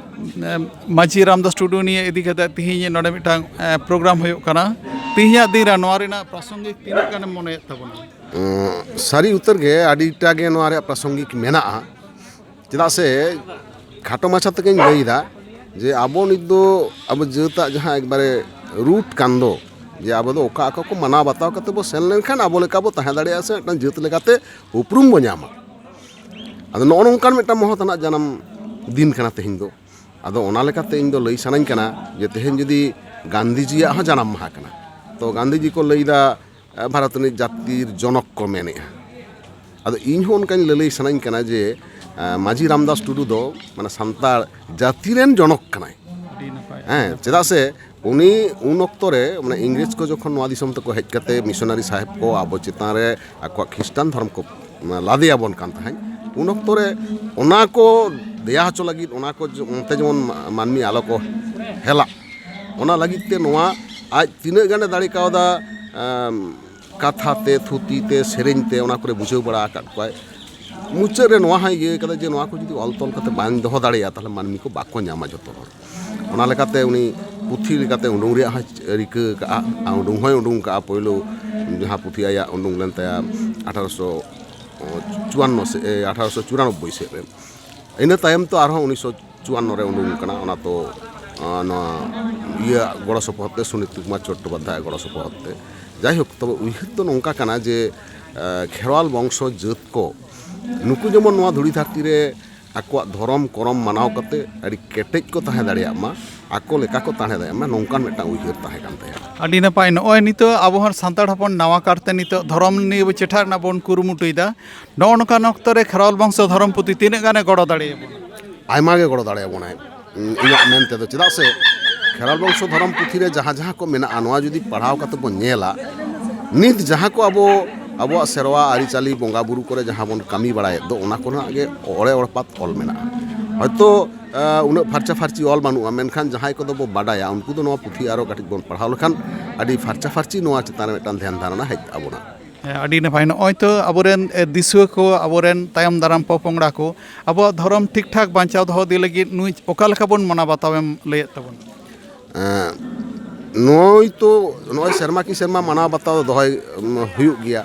ᱮ, ᱢᱟᱹᱡᱷᱤ ᱨᱟᱢᱫᱟᱥ ᱴᱩᱰᱩ ᱱᱤᱭᱟᱹ ᱤᱫᱤ ᱠᱟᱛᱮ ᱛᱮᱦᱮᱧ ᱱᱚᱰᱮ ᱢᱤᱫᱴᱟᱝ, ᱮ, ᱯᱨᱳᱜᱨᱟᱢ ᱦᱩᱭᱩᱜ ᱠᱟᱱᱟ᱾ ᱛᱮᱦᱮᱧᱟᱜ ᱫᱤᱱ ᱨᱮ ᱱᱚᱣᱟ ᱨᱮᱱᱟᱜ ᱯᱨᱟᱥᱚᱝᱜᱤᱠ ᱛᱤᱱᱟᱹᱜ ᱜᱟᱱᱮᱢ ᱢᱚᱱᱮᱭᱮᱫ ᱛᱟᱵᱚᱱᱟ? ᱩᱸ, ᱥᱟᱹᱨᱤ ᱩᱛᱟᱹᱨ ᱜᱮ ᱟᱹᱰᱤᱴᱟ ᱜᱮ ᱱᱚᱣᱟ ᱨᱮᱭᱟᱜ ᱯᱨᱟᱥᱚᱝᱜᱤᱠ ᱢᱮᱱᱟᱜᱼᱟ᱾ ᱪᱮᱫᱟᱜ ᱥᱮ ᱠᱷᱟᱴᱚ ᱢᱟᱪᱷᱟ ᱛᱮᱜᱮᱧ ᱞᱟᱹᱭᱫᱟ ᱡᱮ ᱟᱵᱚ ᱱᱤᱛ ᱫᱚ ᱟᱵᱚ ᱡᱟᱹᱛᱟᱜ ᱡᱟᱦᱟᱸ ᱮᱠᱵᱟᱨᱮ ᱨᱩᱴ ᱠᱟᱱ ᱫᱚ, ᱡᱮ ᱟᱵᱚ ᱫᱚ ᱚᱠᱟ ᱟᱠᱚ ᱠᱚ ᱢᱟᱱᱟᱣ ᱵᱟᱛᱟᱣ ᱠᱟᱛᱮ ᱵᱚ ᱥᱮᱱ ᱞᱮᱱᱠᱷᱟᱱ ᱟᱵᱚ ᱞᱮᱠᱟ ᱵᱚ ᱛᱟᱦᱮᱸ ᱫᱟᱲᱮᱭᱟᱜᱼᱟ ᱥᱮ ᱢᱤᱫᱴᱟᱝ ᱡᱟᱹᱛ ᱞᱮᱠᱟᱛᱮ ᱩᱯᱨᱩᱢ ᱵᱚ ᱧᱟᱢᱟ᱾ ᱟᱫᱚ ᱱᱚᱜᱼᱚ ᱱᱚᱝᱠᱟᱱ ᱢᱤᱫᱴᱟᱝ ᱢᱚᱦᱚᱛ ᱟᱱᱟᱜ ᱡᱟᱱᱟᱢ ᱫᱤᱱ ᱠᱟᱱᱟ ᱛᱮᱦᱮᱧ ᱫᱚ᱾ ᱟᱫᱚ ᱚᱱᱟ ᱞᱮᱠᱟᱛᱮ ᱤᱧ ᱫᱚ ᱞᱟᱹᱭ ᱥᱟᱱᱟᱧ ᱠᱟᱱᱟ ᱡᱮ ᱛᱮᱦᱮᱧ ᱡᱩᱫᱤ ᱜᱟᱱᱫᱷᱤᱡᱤᱭᱟᱜ ᱦᱚᱸ ᱡᱟᱱᱟᱢ ᱢᱟᱦᱟ ᱠᱟᱱᱟ, ᱛᱚ ᱜᱟᱱᱫᱷᱤᱡᱤ ᱠᱚ ᱞᱟᱹᱭᱫᱟ, ᱮ, ᱵᱷᱟᱨᱚᱛ ᱨᱤᱱᱤᱡ ᱡᱟᱹᱛᱤᱨ ᱡᱚᱱᱚᱠ ᱠᱚ ᱢᱮᱱᱮᱜᱼᱟ᱾ ᱟᱫᱚ ᱤᱧ ᱦᱚᱸ ᱚᱱᱠᱟᱧ ᱞᱟᱹᱞᱟᱹᱭ ᱥᱟᱱᱟᱧ ᱠᱟᱱᱟ ᱡᱮ, ᱮ, ᱢᱟᱹᱡᱷᱤ ᱨᱟᱢᱫᱟᱥ ᱴᱩᱰᱩ ᱫᱚ ᱢᱟᱱᱮ ᱥᱟᱱᱛᱟᱲ ᱡᱟᱹᱛᱤ ᱨᱮᱱ ᱡᱚᱱᱚᱠ ᱠᱟᱱᱟᱭ᱾ ᱟᱹᱰᱤ ᱱᱟᱯᱟᱭ᱾ ᱦᱮᱸ, ᱪᱮᱫᱟᱜ ᱥᱮ ᱩᱱᱤ ᱩᱱ ᱚᱠᱛᱚ ᱨᱮ, ᱢᱟᱱᱮ, ᱤᱝᱨᱮᱡᱽ ᱠᱚ ᱡᱚᱠᱷᱚᱱ ᱱᱚᱣᱟ ᱫᱤᱥᱚᱢ ᱛᱮᱠᱚ ᱦᱮᱡ ᱠᱟᱛᱮ ᱢᱤᱥᱚᱱᱟᱨᱤ ᱥᱟᱦᱮᱵᱽ ᱠᱚ ᱟᱵᱚ ᱪᱮᱛᱟᱱ ᱨᱮ ᱟᱠᱚᱣᱟᱜ ᱠᱷᱨᱤᱥᱴᱟᱱ ᱫᱷᱚᱨᱚᱢ ᱠᱚ ᱞᱟᱫᱮᱭᱟᱵᱚᱱ ᱠᱟᱱ ᱛᱟᱦᱮᱸᱫ, ᱩᱱ ᱚᱠᱛᱚ ᱨᱮ ᱚᱱᱟ ᱠᱚ ᱫᱮᱭᱟ ᱦᱚᱪᱚ ᱞᱟᱹᱜᱤᱫ, ᱚᱱᱟ ᱠᱚ ᱡᱮ-, ᱚᱱᱛᱮ ᱡᱮᱢᱚᱱ ᱢᱟ-, ᱢᱟᱹᱱᱢᱤ ᱟᱞᱚ ᱠᱚ ᱦᱮᱞᱟᱜ, ᱚᱱᱟ ᱞᱟᱹᱜᱤᱫ ᱛᱮ ᱱᱚᱣᱟ ᱟᱡ ᱛᱤᱱᱟᱹᱜ ᱜᱟᱱᱮ ᱫᱟᱲᱮ ᱠᱟᱣᱫᱟ, ᱮᱢ, ᱠᱟᱛᱷᱟ ᱛᱮ, ᱛᱷᱩᱛᱤ ᱛᱮ, ᱥᱮᱨᱮᱧ ᱛᱮ, ᱚᱱᱟ ᱠᱚᱨᱮ ᱵᱩᱡᱷᱟᱹᱣ ᱵᱟᱲᱟ ᱟᱠᱟᱫ ᱠᱚᱣᱟᱭ᱾ ᱢᱩᱪᱟᱹᱫ ᱨᱮ ᱱᱚᱣᱟ ᱦᱚᱸᱭ ᱤᱭᱟᱹ ᱠᱟᱫᱟ ᱡᱮ ᱱᱚᱣᱟ ᱠᱚ ᱡᱩᱫᱤ ᱚᱞ ᱛᱚᱞ ᱠᱟᱛᱮ ᱵᱟᱝ ᱫᱚᱦᱚ ᱫᱟᱲᱮᱭᱟᱜᱼᱟ, ᱛᱟᱦᱚᱞᱮ ᱢᱟᱹᱱᱢᱤ ᱠᱚ ᱵᱟᱠᱚ ᱧᱟᱢᱟ ᱡᱚᱛᱚ ᱦᱚᱲ᱾ ᱚᱱᱟ ᱞᱮᱠᱟᱛᱮ ᱩᱱᱤ ᱯᱩᱛᱷᱤ ᱞᱮᱠᱟᱛᱮ ᱩᱰᱩᱝ ᱨᱮᱭᱟᱜ ᱦᱚᱸᱭ ᱨᱤᱠᱟᱹ ᱠᱟᱜᱼᱟ, ᱟᱨ ᱩᱰᱩᱝ ᱦᱚᱸᱭ ᱩᱰᱩᱝ ᱠᱟᱜᱼᱟ᱾ ᱯᱳᱭᱞᱳ ᱡᱟᱦᱟᱸ ᱯᱩᱛᱷᱤ ᱟᱭᱟᱜ ᱩᱰᱩᱝ ᱞᱮᱱ ᱛᱟᱭᱟ ᱟᱴᱷᱟᱨᱚᱥᱚ ᱪᱩᱣᱟᱱᱱᱚ ᱥᱮ, ᱮ, ᱟᱴᱷᱟᱨᱚᱥᱚ ᱪᱩᱨᱟᱱᱚᱵᱵᱳᱭ ᱥᱮᱫ ᱨᱮ᱾ ᱤᱱᱟᱹ ᱛᱟᱭᱚᱢ ᱛᱚ ᱟᱨᱦᱚᱸ ᱩᱱᱤᱥᱥᱚ ᱪᱩᱣᱟᱱᱱᱚ ᱨᱮ ᱩᱰᱩᱝ ᱠᱟᱱᱟ, ᱚᱱᱟ ᱛᱚ, ᱟ, ᱱᱚᱣᱟ ᱤᱭᱟᱹ ᱜᱚᱲᱚ ᱥᱚᱯᱚᱦᱚᱫ ᱛᱮ, ᱥᱩᱱᱤᱛ ᱠᱩᱢᱟᱨ ᱪᱚᱴᱴᱳᱯᱟᱫᱽᱫᱷᱟᱭ ᱜᱚᱲᱚ ᱥᱚᱯᱚᱦᱚᱫ ᱛᱮ᱾ ᱡᱟᱭᱦᱳᱠ, ᱛᱚᱵᱮ ᱩᱭᱦᱟᱹᱨ ᱫᱚ ᱱᱚᱝᱠᱟ ᱠᱟᱱᱟ ᱡᱮ, ᱟ, ᱠᱷᱮᱨᱣᱟᱞ ᱵᱚᱝᱥᱚ ᱡᱟᱹᱛ ᱠᱚ ᱱᱩᱠᱩ ᱡᱮᱢᱚᱱ ᱱᱚᱣᱟ ᱫᱷᱩᱲᱤ ᱫᱷᱟᱹᱨᱛᱤ ᱨᱮ ᱟᱠᱚᱣᱟᱜ ᱫᱷᱚᱨᱚᱢ ᱠᱚᱨᱚᱢ ᱢᱟᱱᱟᱣ ᱠᱟᱛᱮ ᱟᱹᱰᱤ ᱠᱮᱴᱮᱡ ᱠᱚ ᱛᱟᱦᱮᱸ ᱫᱟᱲᱮᱭᱟᱜ ᱢᱟ, ᱟᱠᱚ ᱞᱮᱠᱟ ᱠᱚ ᱛᱟᱦᱮᱸ ᱫᱟᱲᱮᱭᱟᱜ ᱢᱟ, ᱱᱚᱝᱠᱟᱱ ᱢᱤᱫᱴᱟᱝ ᱩᱭᱦᱟᱹᱨ ᱛᱟᱦᱮᱸ ᱠᱟᱱ ᱛᱟᱭᱟ᱾ ᱟᱹᱰᱤ ᱱᱟᱯᱟᱭ᱾ ᱱᱚᱜᱼᱚᱭ ᱱᱤᱛᱚᱜ ᱟᱵᱚ ᱦᱚᱸ ᱥᱟᱱᱛᱟᱲ ᱦᱚᱯᱚᱱ ᱱᱟᱣᱟ ᱠᱟᱨᱛᱮ ᱱᱤᱛᱚᱜ ᱫᱷᱚᱨᱚᱢ ᱱᱤᱭᱮ ᱵᱚ ᱪᱮᱴᱷᱟ ᱨᱮᱱᱟᱜ ᱵᱚᱱ ᱠᱩᱨᱩᱢᱩᱴᱩᱭᱮᱫᱟ᱾ ᱱᱚᱜᱼᱚ ᱱᱚᱝᱠᱟᱱ ᱚᱠᱛᱚ ᱨᱮ ᱠᱷᱮᱨᱣᱟᱞ ᱵᱚᱝᱥᱚ ᱫᱷᱚᱨᱚᱢ ᱯᱩᱛᱷᱤ ᱛᱤᱱᱟᱹᱜ ᱜᱟᱱᱮ ᱜᱚᱲᱚ ᱫᱟᱲᱮᱭᱟᱵᱚᱱᱟ? ᱟᱭᱢᱟ ᱜᱮ ᱜᱚᱲᱚ ᱫᱟᱲᱮᱭᱟᱵᱚᱱᱟᱭ, ᱩᱸ, ᱤᱧᱟᱹᱜ ᱢᱮᱱ ᱛᱮᱫᱚ᱾ ᱪᱮᱫᱟᱜ ᱥᱮ ᱠᱷᱮᱨᱣᱟᱞ ᱵᱚᱝᱥᱚ ᱫᱷᱚᱨᱚᱢ ᱯᱩᱛᱷᱤ ᱨᱮ ᱡᱟᱦᱟᱸ ᱡᱟᱦᱟᱸ ᱠᱚ ᱢᱮᱱᱟᱜᱼᱟ, ᱱᱚᱣᱟ ᱡᱩᱫᱤ ᱯᱟᱲᱦᱟᱣ ᱠᱟᱛᱮ ᱵᱚᱱ ᱧᱮᱞᱟ, ᱱᱤᱛ ᱡᱟᱦᱟᱸ ᱠᱚ ᱟᱵᱚ, ᱟᱵᱚᱣᱟᱜ ᱥᱮᱨᱣᱟ ᱟᱹᱨᱤᱪᱟᱹᱞᱤ ᱵᱚᱸᱜᱟ ᱵᱩᱨᱩ ᱠᱚᱨᱮ ᱡᱟᱦᱟᱸ ᱵᱚᱱ ᱠᱟᱹᱢᱤ ᱵᱟᱲᱟᱭᱮᱫ ᱫᱚ, ᱚᱱᱟ ᱠᱚᱨᱮᱱᱟᱜ ᱜᱮ ᱚᱲᱮ ᱚᱲᱯᱟᱛ ᱚᱞ ᱢᱮᱱᱟᱜᱼᱟ᱾ ᱦᱚᱭᱛᱳ, ᱟ, ᱩᱱᱟᱹᱜ ᱯᱷᱟᱨᱪᱟ ᱯᱷᱟᱨᱪᱤ ᱚᱞ ᱵᱟᱹᱱᱩᱜᱼᱟ, ᱢᱮᱱᱠᱷᱟᱱ ᱡᱟᱦᱟᱸᱭ ᱠᱚᱫᱚ ᱵᱚ ᱵᱟᱰᱟᱭᱟ, ᱩᱱᱠᱩ ᱫᱚ ᱱᱚᱣᱟ ᱯᱩᱛᱷᱤ ᱟᱨᱚ ᱠᱟᱹᱴᱤᱡ ᱵᱚᱱ ᱯᱟᱲᱦᱟᱣ ᱞᱮᱠᱷᱟᱱ ᱟᱹᱰᱤ ᱯᱷᱟᱨᱪᱟ ᱯᱷᱟᱨᱪᱤ ᱱᱚᱣᱟ ᱪᱮᱛᱟᱱ ᱨᱮ ᱢᱤᱫᱴᱟᱝ ᱫᱷᱮᱭᱟᱱ ᱫᱷᱟᱨᱚᱱᱟ ᱦᱮᱡ ᱟᱵᱚᱱᱟ᱾ ᱦᱮᱸ, ᱟᱹᱰᱤ ᱱᱟᱯᱟᱭ᱾ ᱱᱚᱜᱼᱚᱭ ᱛᱚ ᱟᱵᱚᱨᱮᱱ, ᱮ, ᱫᱤᱥᱩᱣᱟᱹ ᱠᱚ, ᱟᱵᱚᱨᱮᱱ ᱛᱟᱭᱚᱢ ᱫᱟᱨᱟᱢ ᱯᱚᱯᱚᱝᱲᱟ ᱠᱚ ᱟᱵᱚᱣᱟᱜ ᱫᱷᱚᱨᱚᱢ ᱴᱷᱤᱠ ᱴᱷᱟᱠ ᱵᱟᱧᱪᱟᱣ ᱫᱚᱦᱚ ᱤᱫᱤ ᱞᱟᱹᱜᱤᱫ ᱱᱩᱭ ᱚᱠᱟ ᱞᱮᱠᱟ ᱵᱚᱱ ᱢᱟᱱᱟᱣ ᱵᱟᱛᱟᱣᱮᱢ ᱞᱟᱹᱭᱮᱫ ᱛᱟᱵᱚᱱᱟ? ᱮᱸ, ᱱᱩᱭ ᱛᱚ ᱱᱚᱜᱼᱚᱭ ᱥᱮᱨᱢᱟ ᱠᱤ ᱥᱮᱨᱢᱟ ᱢᱟᱱᱟᱣ ᱵᱟᱛᱟᱣ ᱫᱚᱦᱚᱭ, ᱩᱢ, ᱦᱩᱭᱩᱜ ᱜᱮᱭᱟ᱾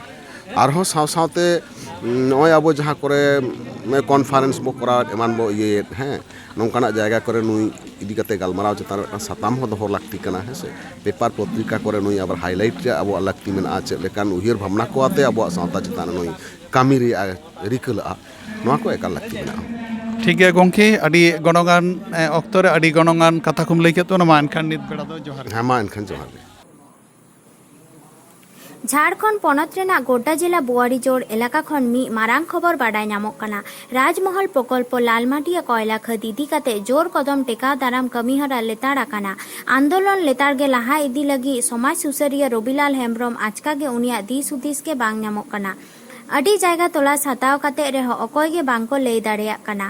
ᱟᱨᱦᱚᱸ ᱥᱟᱶ ᱥᱟᱶᱛᱮ, ᱩᱢ, ᱱᱚᱜᱼᱚᱭ ᱟᱵᱚ ᱡᱟᱦᱟᱸ ᱠᱚᱨᱮ, ᱩᱢ, ᱠᱚᱱᱯᱷᱟᱨᱮᱱᱥ ᱵᱚ ᱠᱚᱨᱟᱣᱮᱫ, ᱮᱢᱟᱱ ᱵᱚ ᱤᱭᱟᱹᱭᱮᱫ, ᱦᱮᱸ, ᱱᱚᱝᱠᱟᱱᱟᱜ ᱡᱟᱭᱜᱟ ᱠᱚᱨᱮ ᱱᱩᱭ ᱤᱫᱤ ᱠᱟᱛᱮ ᱜᱟᱞᱢᱟᱨᱟᱣ ᱪᱮᱛᱟᱱ ᱨᱮ ᱢᱤᱫᱴᱟᱝ ᱥᱟᱛᱟᱢ ᱦᱚᱸ ᱫᱚᱦᱚ ᱞᱟᱹᱠᱛᱤ ᱠᱟᱱᱟ, ᱦᱮᱸ ᱥᱮ᱾ ᱯᱮᱯᱟᱨ ᱯᱚᱛᱨᱤᱠᱟ ᱠᱚᱨᱮ ᱱᱩᱭ ᱟᱵᱟᱨ ᱦᱟᱭᱞᱟᱭᱤᱴ ᱨᱮᱭᱟᱜ ᱟᱵᱚᱣᱟᱜ ᱞᱟᱹᱠᱛᱤ ᱢᱮᱱᱟᱜᱼᱟ, ᱪᱮᱫ ᱞᱮᱠᱟᱱ ᱩᱭᱦᱟᱹᱨ ᱵᱷᱟᱵᱽᱱᱟ ᱠᱚ ᱟᱛᱮ ᱟᱵᱚᱣᱟᱜ ᱥᱟᱶᱛᱟ ᱪᱮᱛᱟᱱ ᱨᱮ ᱱᱩᱭ ᱠᱟᱹᱢᱤ ᱨᱮᱭᱟᱜ ᱨᱤᱠᱟᱹ ᱞᱟᱜᱼᱟ, ᱱᱚᱣᱟ ᱠᱚ ᱮᱠᱟᱞ ᱞᱟᱹᱠᱛᱤ ᱢᱮᱱᱟᱜᱼᱟ᱾ ᱴᱷᱤᱠ ᱜᱮᱭᱟ ᱜᱚᱢᱠᱮ, ᱟᱹᱰᱤ ᱜᱚᱱᱚᱝᱟᱱ, ᱮ, ᱚᱠᱛᱚ ᱨᱮ ᱟᱹᱰᱤ ᱜᱚᱱᱚᱝᱟᱱ ᱠᱟᱛᱷᱟ ᱠᱚᱢ ᱞᱟᱹᱭ ᱠᱮᱫ ᱛᱟᱵᱚᱱᱟ᱾ ᱢᱟ ᱮᱱᱠᱷᱟᱱ ᱱᱤᱛ ᱵᱮᱲᱟ ᱫᱚ ᱡᱚᱦᱟᱨ ᱜᱮ᱾ ᱦᱮᱸ, ᱢᱟ ᱮᱱᱠᱷᱟᱱ ᱡᱚᱦᱟᱨ ᱜᱮ᱾ ᱡᱷᱟᱲᱠᱷᱚᱸᱰ ᱯᱚᱱᱚᱛ ᱨᱮᱱᱟᱜ ᱜᱚᱰᱰᱟ ᱡᱮᱞᱟ ᱵᱳᱣᱟᱨᱤᱡᱳᱲ ᱮᱞᱟᱠᱟ ᱠᱷᱚᱱ ᱢᱤᱫ ᱢᱟᱨᱟᱝ ᱠᱷᱚᱵᱚᱨ ᱵᱟᱰᱟᱭ ᱧᱟᱢᱚᱜ ᱠᱟᱱᱟ᱾ ᱨᱟᱡᱽᱢᱚᱦᱚᱞ ᱯᱨᱚᱠᱚᱞᱯᱚ ᱞᱟᱞᱢᱟᱴᱤᱭᱟ ᱠᱚᱭᱞᱟ ᱠᱷᱟᱹᱫ ᱤᱫᱤ ᱠᱟᱛᱮ ᱡᱳᱨ ᱠᱚᱫᱚᱢ ᱴᱮᱠᱟᱣ ᱫᱟᱨᱟᱢ ᱠᱟᱹᱢᱤᱦᱚᱨᱟ ᱞᱮᱛᱟᱲ ᱟᱠᱟᱱᱟ᱾ ᱟᱱᱫᱳᱞᱚᱱ ᱞᱮᱛᱟᱲ ᱜᱮ ᱞᱟᱦᱟ ᱤᱫᱤ ᱞᱟᱹᱜᱤᱫ ᱥᱚᱢᱟᱡᱽ ᱥᱩᱥᱟᱹᱨᱤᱭᱟᱹ ᱨᱚᱵᱤᱞᱟᱞ ᱦᱮᱢᱵᱽᱨᱚᱢ ᱟᱪᱠᱟ ᱜᱮ ᱩᱱᱤᱭᱟᱜ ᱫᱤᱥ ᱦᱩᱫᱤᱥ ᱜᱮ ᱵᱟᱝ ᱧᱟᱢᱚᱜ ᱠᱟᱱᱟ᱾ ᱟᱹᱰᱤ ᱡᱟᱭᱜᱟ ᱛᱚᱞᱟᱥ ᱦᱟᱛᱟᱣ ᱠᱟᱛᱮ ᱨᱮᱦᱚᱸ ᱚᱠᱚᱭ ᱜᱮ ᱵᱟᱝ ᱠᱚ ᱞᱟᱹᱭ ᱫᱟᱲᱮᱭᱟᱜ ᱠᱟᱱᱟ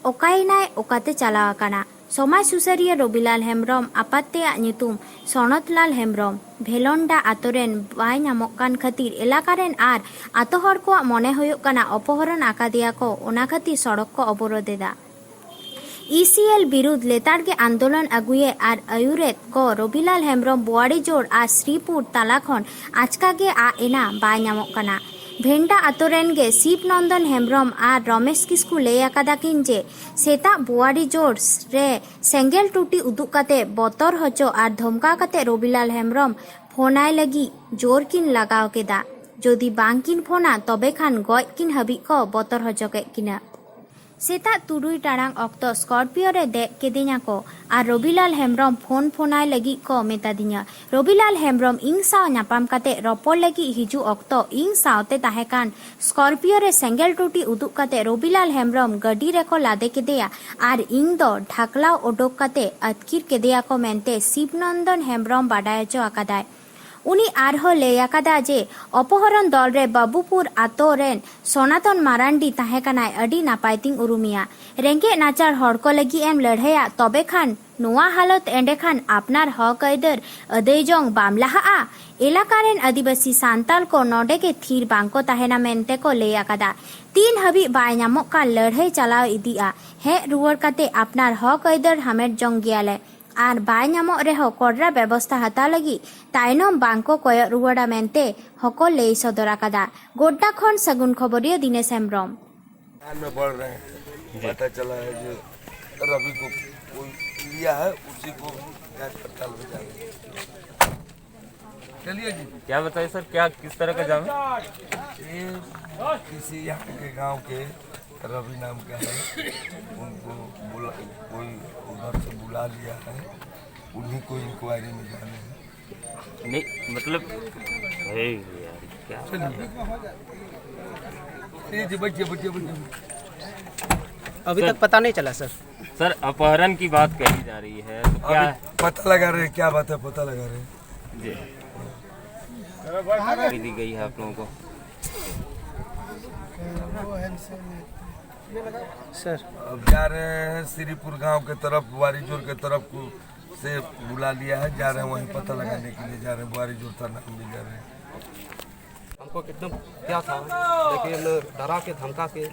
ᱚᱠᱟᱭᱮᱱᱟᱭ, ᱚᱠᱟᱛᱮ ᱪᱟᱞᱟᱣ ᱟᱠᱟᱱᱟ᱾ ᱥᱚᱢᱟᱡᱽ ᱥᱩᱥᱟᱹᱨᱤᱭᱟᱹ ᱨᱚᱵᱤᱞᱟᱞ ᱦᱮᱢᱵᱽᱨᱚᱢ ᱟᱯᱟᱛ ᱛᱮᱭᱟᱜ ᱧᱩᱛᱩᱢ ᱥᱚᱱᱚᱛᱞᱟᱞ ᱦᱮᱢᱵᱽᱨᱚᱢ ᱵᱷᱮᱞᱚᱱᱰᱟ ᱟᱛᱳ ᱨᱮᱱ ᱵᱟᱭ ᱧᱟᱢᱚᱜ ᱠᱟᱱ ᱠᱷᱟᱹᱛᱤᱨ ᱮᱞᱟᱠᱟ ᱨᱮᱱ ᱟᱨ ᱟᱛᱳ ᱦᱚᱲ ᱠᱚᱣᱟᱜ ᱢᱚᱱᱮ ᱦᱩᱭᱩᱜ ᱠᱟᱱᱟ ᱚᱯᱚᱦᱚᱨᱚᱱ ᱟᱠᱟᱫᱮᱭᱟ ᱠᱚ, ᱚᱱᱟ ᱠᱷᱟᱹᱛᱤᱨ ᱥᱚᱲᱚᱠ ᱠᱚ ᱚᱵᱚᱨᱳᱫᱷ ᱮᱫᱟ᱾ ᱤ ᱥᱤ ᱮᱞ ᱵᱤᱨᱩᱫᱽ ᱞᱮᱛᱟᱲ ᱜᱮ ᱟᱱᱫᱳᱞᱚᱱ ᱟᱹᱜᱩᱭᱮᱫ ᱟᱨ ᱟᱹᱭᱩᱨᱮᱫ ᱠᱚ ᱨᱚᱵᱤᱞᱟᱞ ᱦᱮᱢᱵᱨᱚᱢ ᱵᱳᱣᱟᱲᱤ ᱡᱳᱲ ᱟᱨ ᱥᱨᱤᱯᱩᱨ ᱛᱟᱞᱟ ᱠᱷᱚᱱ ᱟᱪᱠᱟ ᱜᱮ ᱟᱫ ᱮᱱᱟ, ᱵᱟᱭ ᱧᱟᱢᱚᱜ ᱠᱟᱱᱟ᱾ ᱵᱷᱮᱱᱰᱟ ᱟᱛᱳ ᱨᱮᱱ ᱜᱮ ᱥᱤᱵ ᱱᱚᱱᱫᱚᱱ ᱦᱮᱢᱵᱨᱚᱢ ᱟᱨ ᱨᱚᱢᱮᱥ ᱠᱤᱥᱠᱩ ᱞᱟᱹᱭ ᱟᱠᱟᱫᱟ ᱠᱤᱱ ᱡᱮ ᱥᱮᱛᱟᱜ ᱵᱳᱣᱟᱲᱤ ᱡᱳᱲ ᱨᱮ ᱥᱮᱸᱜᱮᱞ ᱴᱩᱴᱤ ᱩᱫᱩᱜ ᱠᱟᱛᱮ ᱵᱚᱛᱚᱨ ᱦᱚᱪᱚ ᱟᱨ ᱫᱷᱚᱢᱠᱟᱣ ᱠᱟᱛᱮ ᱨᱚᱵᱤᱞᱟᱞ ᱦᱮᱢᱵᱨᱚᱢ ᱯᱷᱳᱱᱟᱭ ᱞᱟᱹᱜᱤᱫ ᱡᱳᱨ ᱠᱤᱱ ᱞᱟᱜᱟᱣ ᱠᱮᱫᱟ᱾ ᱡᱩᱫᱤ ᱵᱟᱝ ᱠᱤᱱ ᱯᱷᱳᱱᱟ ᱛᱚᱵᱮ ᱠᱷᱟᱱ ᱜᱚᱡ ᱠᱤᱱ ᱦᱟᱹᱵᱤᱡ ᱠᱚ ᱵᱚᱛᱚᱨ ᱦᱚᱪᱚ ᱠᱮᱫ ᱠᱤᱱᱟ᱾ ᱥᱮᱛᱟᱜ ᱛᱩᱨᱩᱭ ᱴᱟᱲᱟᱝ ᱚᱠᱛᱚ ᱥᱠᱚᱨᱯᱤᱭᱳ ᱨᱮ ᱫᱮᱡ ᱠᱮᱫᱮᱧᱟ ᱠᱚ ᱟᱨ ᱨᱚᱵᱤᱞᱟᱞ ᱦᱮᱢᱵᱨᱚᱢ ᱯᱷᱳᱱ ᱯᱷᱳᱱᱟᱭ ᱞᱟᱹᱜᱤᱫ ᱠᱚ ᱢᱮᱛᱟᱫᱤᱧᱟ᱾ ᱨᱚᱵᱤᱞᱟᱞ ᱦᱮᱢᱵᱨᱚᱢ ᱤᱧ ᱥᱟᱶ ᱧᱟᱯᱟᱢ ᱠᱟᱛᱮ ᱨᱚᱯᱚᱲ ᱞᱟᱹᱜᱤᱫ ᱦᱤᱡᱩᱜ ᱚᱠᱛᱚ ᱤᱧ ᱥᱟᱶᱛᱮ ᱛᱟᱦᱮᱸ ᱠᱟᱱ ᱥᱠᱚᱨᱯᱤᱭᱳ ᱨᱮ ᱥᱮᱸᱜᱮᱞ ᱴᱩᱴᱤ ᱩᱫᱩᱜ ᱠᱟᱛᱮ ᱨᱚᱵᱤᱞᱟᱞ ᱦᱮᱢᱵᱨᱚᱢ ᱜᱟᱹᱰᱤ ᱨᱮᱠᱚ ᱞᱟᱫᱮ ᱠᱮᱫᱮᱭᱟ ᱟᱨ ᱤᱧ ᱫᱚ ᱰᱷᱟᱠᱞᱟᱣ ᱚᱰᱚᱠ ᱠᱟᱛᱮ ᱟᱹᱛᱠᱤᱨ ᱠᱮᱫᱮᱭᱟ ᱠᱚ ᱢᱮᱱᱛᱮ ᱥᱤᱵᱱᱚᱱᱫᱚᱱ ᱦᱮᱢᱵᱨᱚᱢ ᱵᱟᱰᱟᱭ ᱦᱚᱪᱚ ᱟᱠᱟᱫᱟᱭ᱾ ᱩᱱᱤ ᱟᱨᱦᱚᱸ ᱞᱟᱹᱭ ᱟᱠᱟᱫᱟ ᱡᱮ ᱚᱯᱚᱦᱚᱨᱚᱱ ᱫᱚᱞ ᱨᱮ ᱵᱟᱵᱩᱯᱩᱨ ᱟᱛᱳ ᱨᱮᱱ ᱥᱚᱱᱟᱛᱚᱱ ᱢᱟᱨᱟᱱᱰᱤ ᱛᱟᱦᱮᱸ ᱠᱟᱱᱟᱭ, ᱟᱹᱰᱤ ᱱᱟᱯᱟᱭ ᱛᱤᱧ ᱩᱨᱩᱢᱮᱭᱟ᱾ ᱨᱮᱸᱜᱮᱡ ᱱᱟᱪᱟᱨ ᱦᱚᱲ ᱠᱚ ᱞᱟᱹᱜᱤᱫ ᱮᱢ ᱞᱟᱹᱲᱦᱟᱹᱭᱟ, ᱛᱚᱵᱮ ᱠᱷᱟᱱ ᱱᱚᱣᱟ ᱦᱟᱞᱚᱛ ᱮᱸᱰᱮᱠᱷᱟᱱ ᱟᱯᱱᱟᱨ ᱦᱚᱠ ᱟᱹᱭᱫᱟᱹᱨ ᱟᱹᱫᱟᱹᱭ ᱡᱚᱝ ᱵᱟᱢ ᱞᱟᱦᱟᱜᱼᱟ? ᱮᱞᱟᱠᱟ ᱨᱮᱱ ᱟᱹᱫᱤᱵᱟᱹᱥᱤ ᱥᱟᱱᱛᱟᱞ ᱠᱚ ᱱᱚᱰᱮ ᱜᱮ ᱛᱷᱤᱨ ᱵᱟᱝ ᱠᱚ ᱛᱟᱦᱮᱱᱟ ᱢᱮᱱᱛᱮ ᱠᱚ ᱞᱟᱹᱭ ᱟᱠᱟᱫᱟ᱾ ᱛᱤᱱ ᱦᱟᱹᱵᱤᱡ ᱵᱟᱭ ᱧᱟᱢᱚᱜ ᱠᱟᱱ ᱞᱟᱹᱲᱦᱟᱹᱭ ᱪᱟᱞᱟᱣ ᱤᱫᱤᱜᱼᱟ᱾ ᱦᱮᱡ ᱨᱩᱣᱟᱹᱲ ᱠᱟᱛᱮ ᱟᱯᱱᱟᱨ ᱦᱚᱠ ᱟᱹᱭᱫᱟᱹᱨ ᱦᱟᱢᱮᱴ ᱡᱚᱝ ᱜᱮᱭᱟᱞᱮ᱾ ᱟᱨ ᱵᱟᱭ ᱧᱟᱢᱚᱜ ᱨᱮᱦᱚᱸ ᱠᱚᱰᱨᱟ ᱵᱮᱵᱚᱥᱛᱷᱟ ᱦᱟᱛᱟᱣ ᱞᱟᱹᱜᱤᱫ ᱛᱟᱭᱱᱚᱢ ᱵᱟᱝ ᱠᱚ ᱠᱚᱭᱚᱜ ᱨᱩᱣᱟᱹᱲᱟ ᱢᱮᱱᱛᱮ ᱦᱚᱸᱠᱚ ᱞᱟᱹᱭ ᱥᱚᱫᱚᱨ ᱟᱠᱟᱫᱟ᱾ ᱜᱳᱰᱰᱟ ᱠᱷᱚᱱ ᱥᱟᱹᱜᱩᱱ ᱠᱷᱚᱵᱚᱨᱤᱭᱟᱹ ᱫᱤᱱᱮᱥ ᱦᱮᱢᱵᱨᱚᱢ᱾ में बढ़ रहे हैं। पता चला है जो रवि को कोई लिया है, उसी को जांच पड़ताल में जा रहे हैं। चलिए जी। क्या बताइए सर, क्या किस तरह का जाम है? ये किसी यहाँ के गांव के रवि नाम का है, उनको बुला, कोई उधर से बुला लिया है, उन्हीं को इंक्वायरी में जाने हैं। नहीं, मतलब, अरे यार, क्या? चलिए। ये जी, बैठिए, बैठिए, बैठिए। अभी तक पता नहीं चला सर। सर, अपहरण की बात कही जा रही है, तो क्या अभी पता लगा रहे हैं, क्या बात है, पता लगा रहे हैं। जी, दी गई है आप लोगों को? सर, अब जा रहे हैं श्रीपुर गांव के तरफ, वारीजोर के तरफ को से बुला लिया है, जा रहे हैं वहीं पता लगाने के लिए, जा रहे हैं वारीजोर थाना हम भी जा रहे हैं। हमको किडनैप किया था, लेकिन डरा के धमका के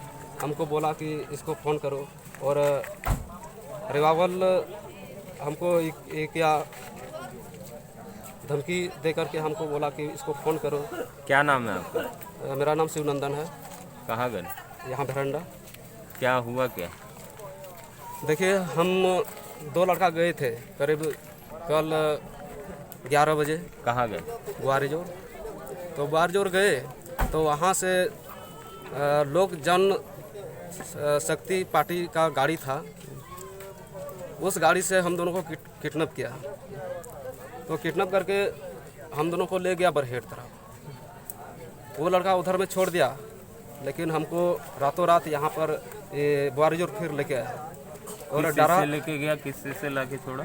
हमको बोला कि इसको फ़ोन करो और रिवावल हमको एक, एक या धमकी दे करके हमको बोला कि इसको फ़ोन करो। क्या नाम है आपका? अ, मेरा नाम शिवनंदन है। कहाँ गए? यहाँ भरंडा। क्या हुआ क्या? देखिए, हम दो लड़का गए थे करीब कल ग्यारह बजे। कहाँ गए? ग्वारीजोर। तो ग्वारीजोर गए तो वहाँ से, अ, लोक जन, अ, शक्ति पार्टी का गाड़ी था, उस गाड़ी से हम दोनों को किड-, किडनैप किया। तो किडनैप करके हम दोनों को ले गया बरहेट तरफ। वो लड़का उधर में छोड़ दिया, लेकिन हमको रातों रात यहाँ पर ये ग्वारीजोर फिर लेके आया। और किस चीज़ डरा से लेके गया, किस चीज़ से लाके छोड़ा?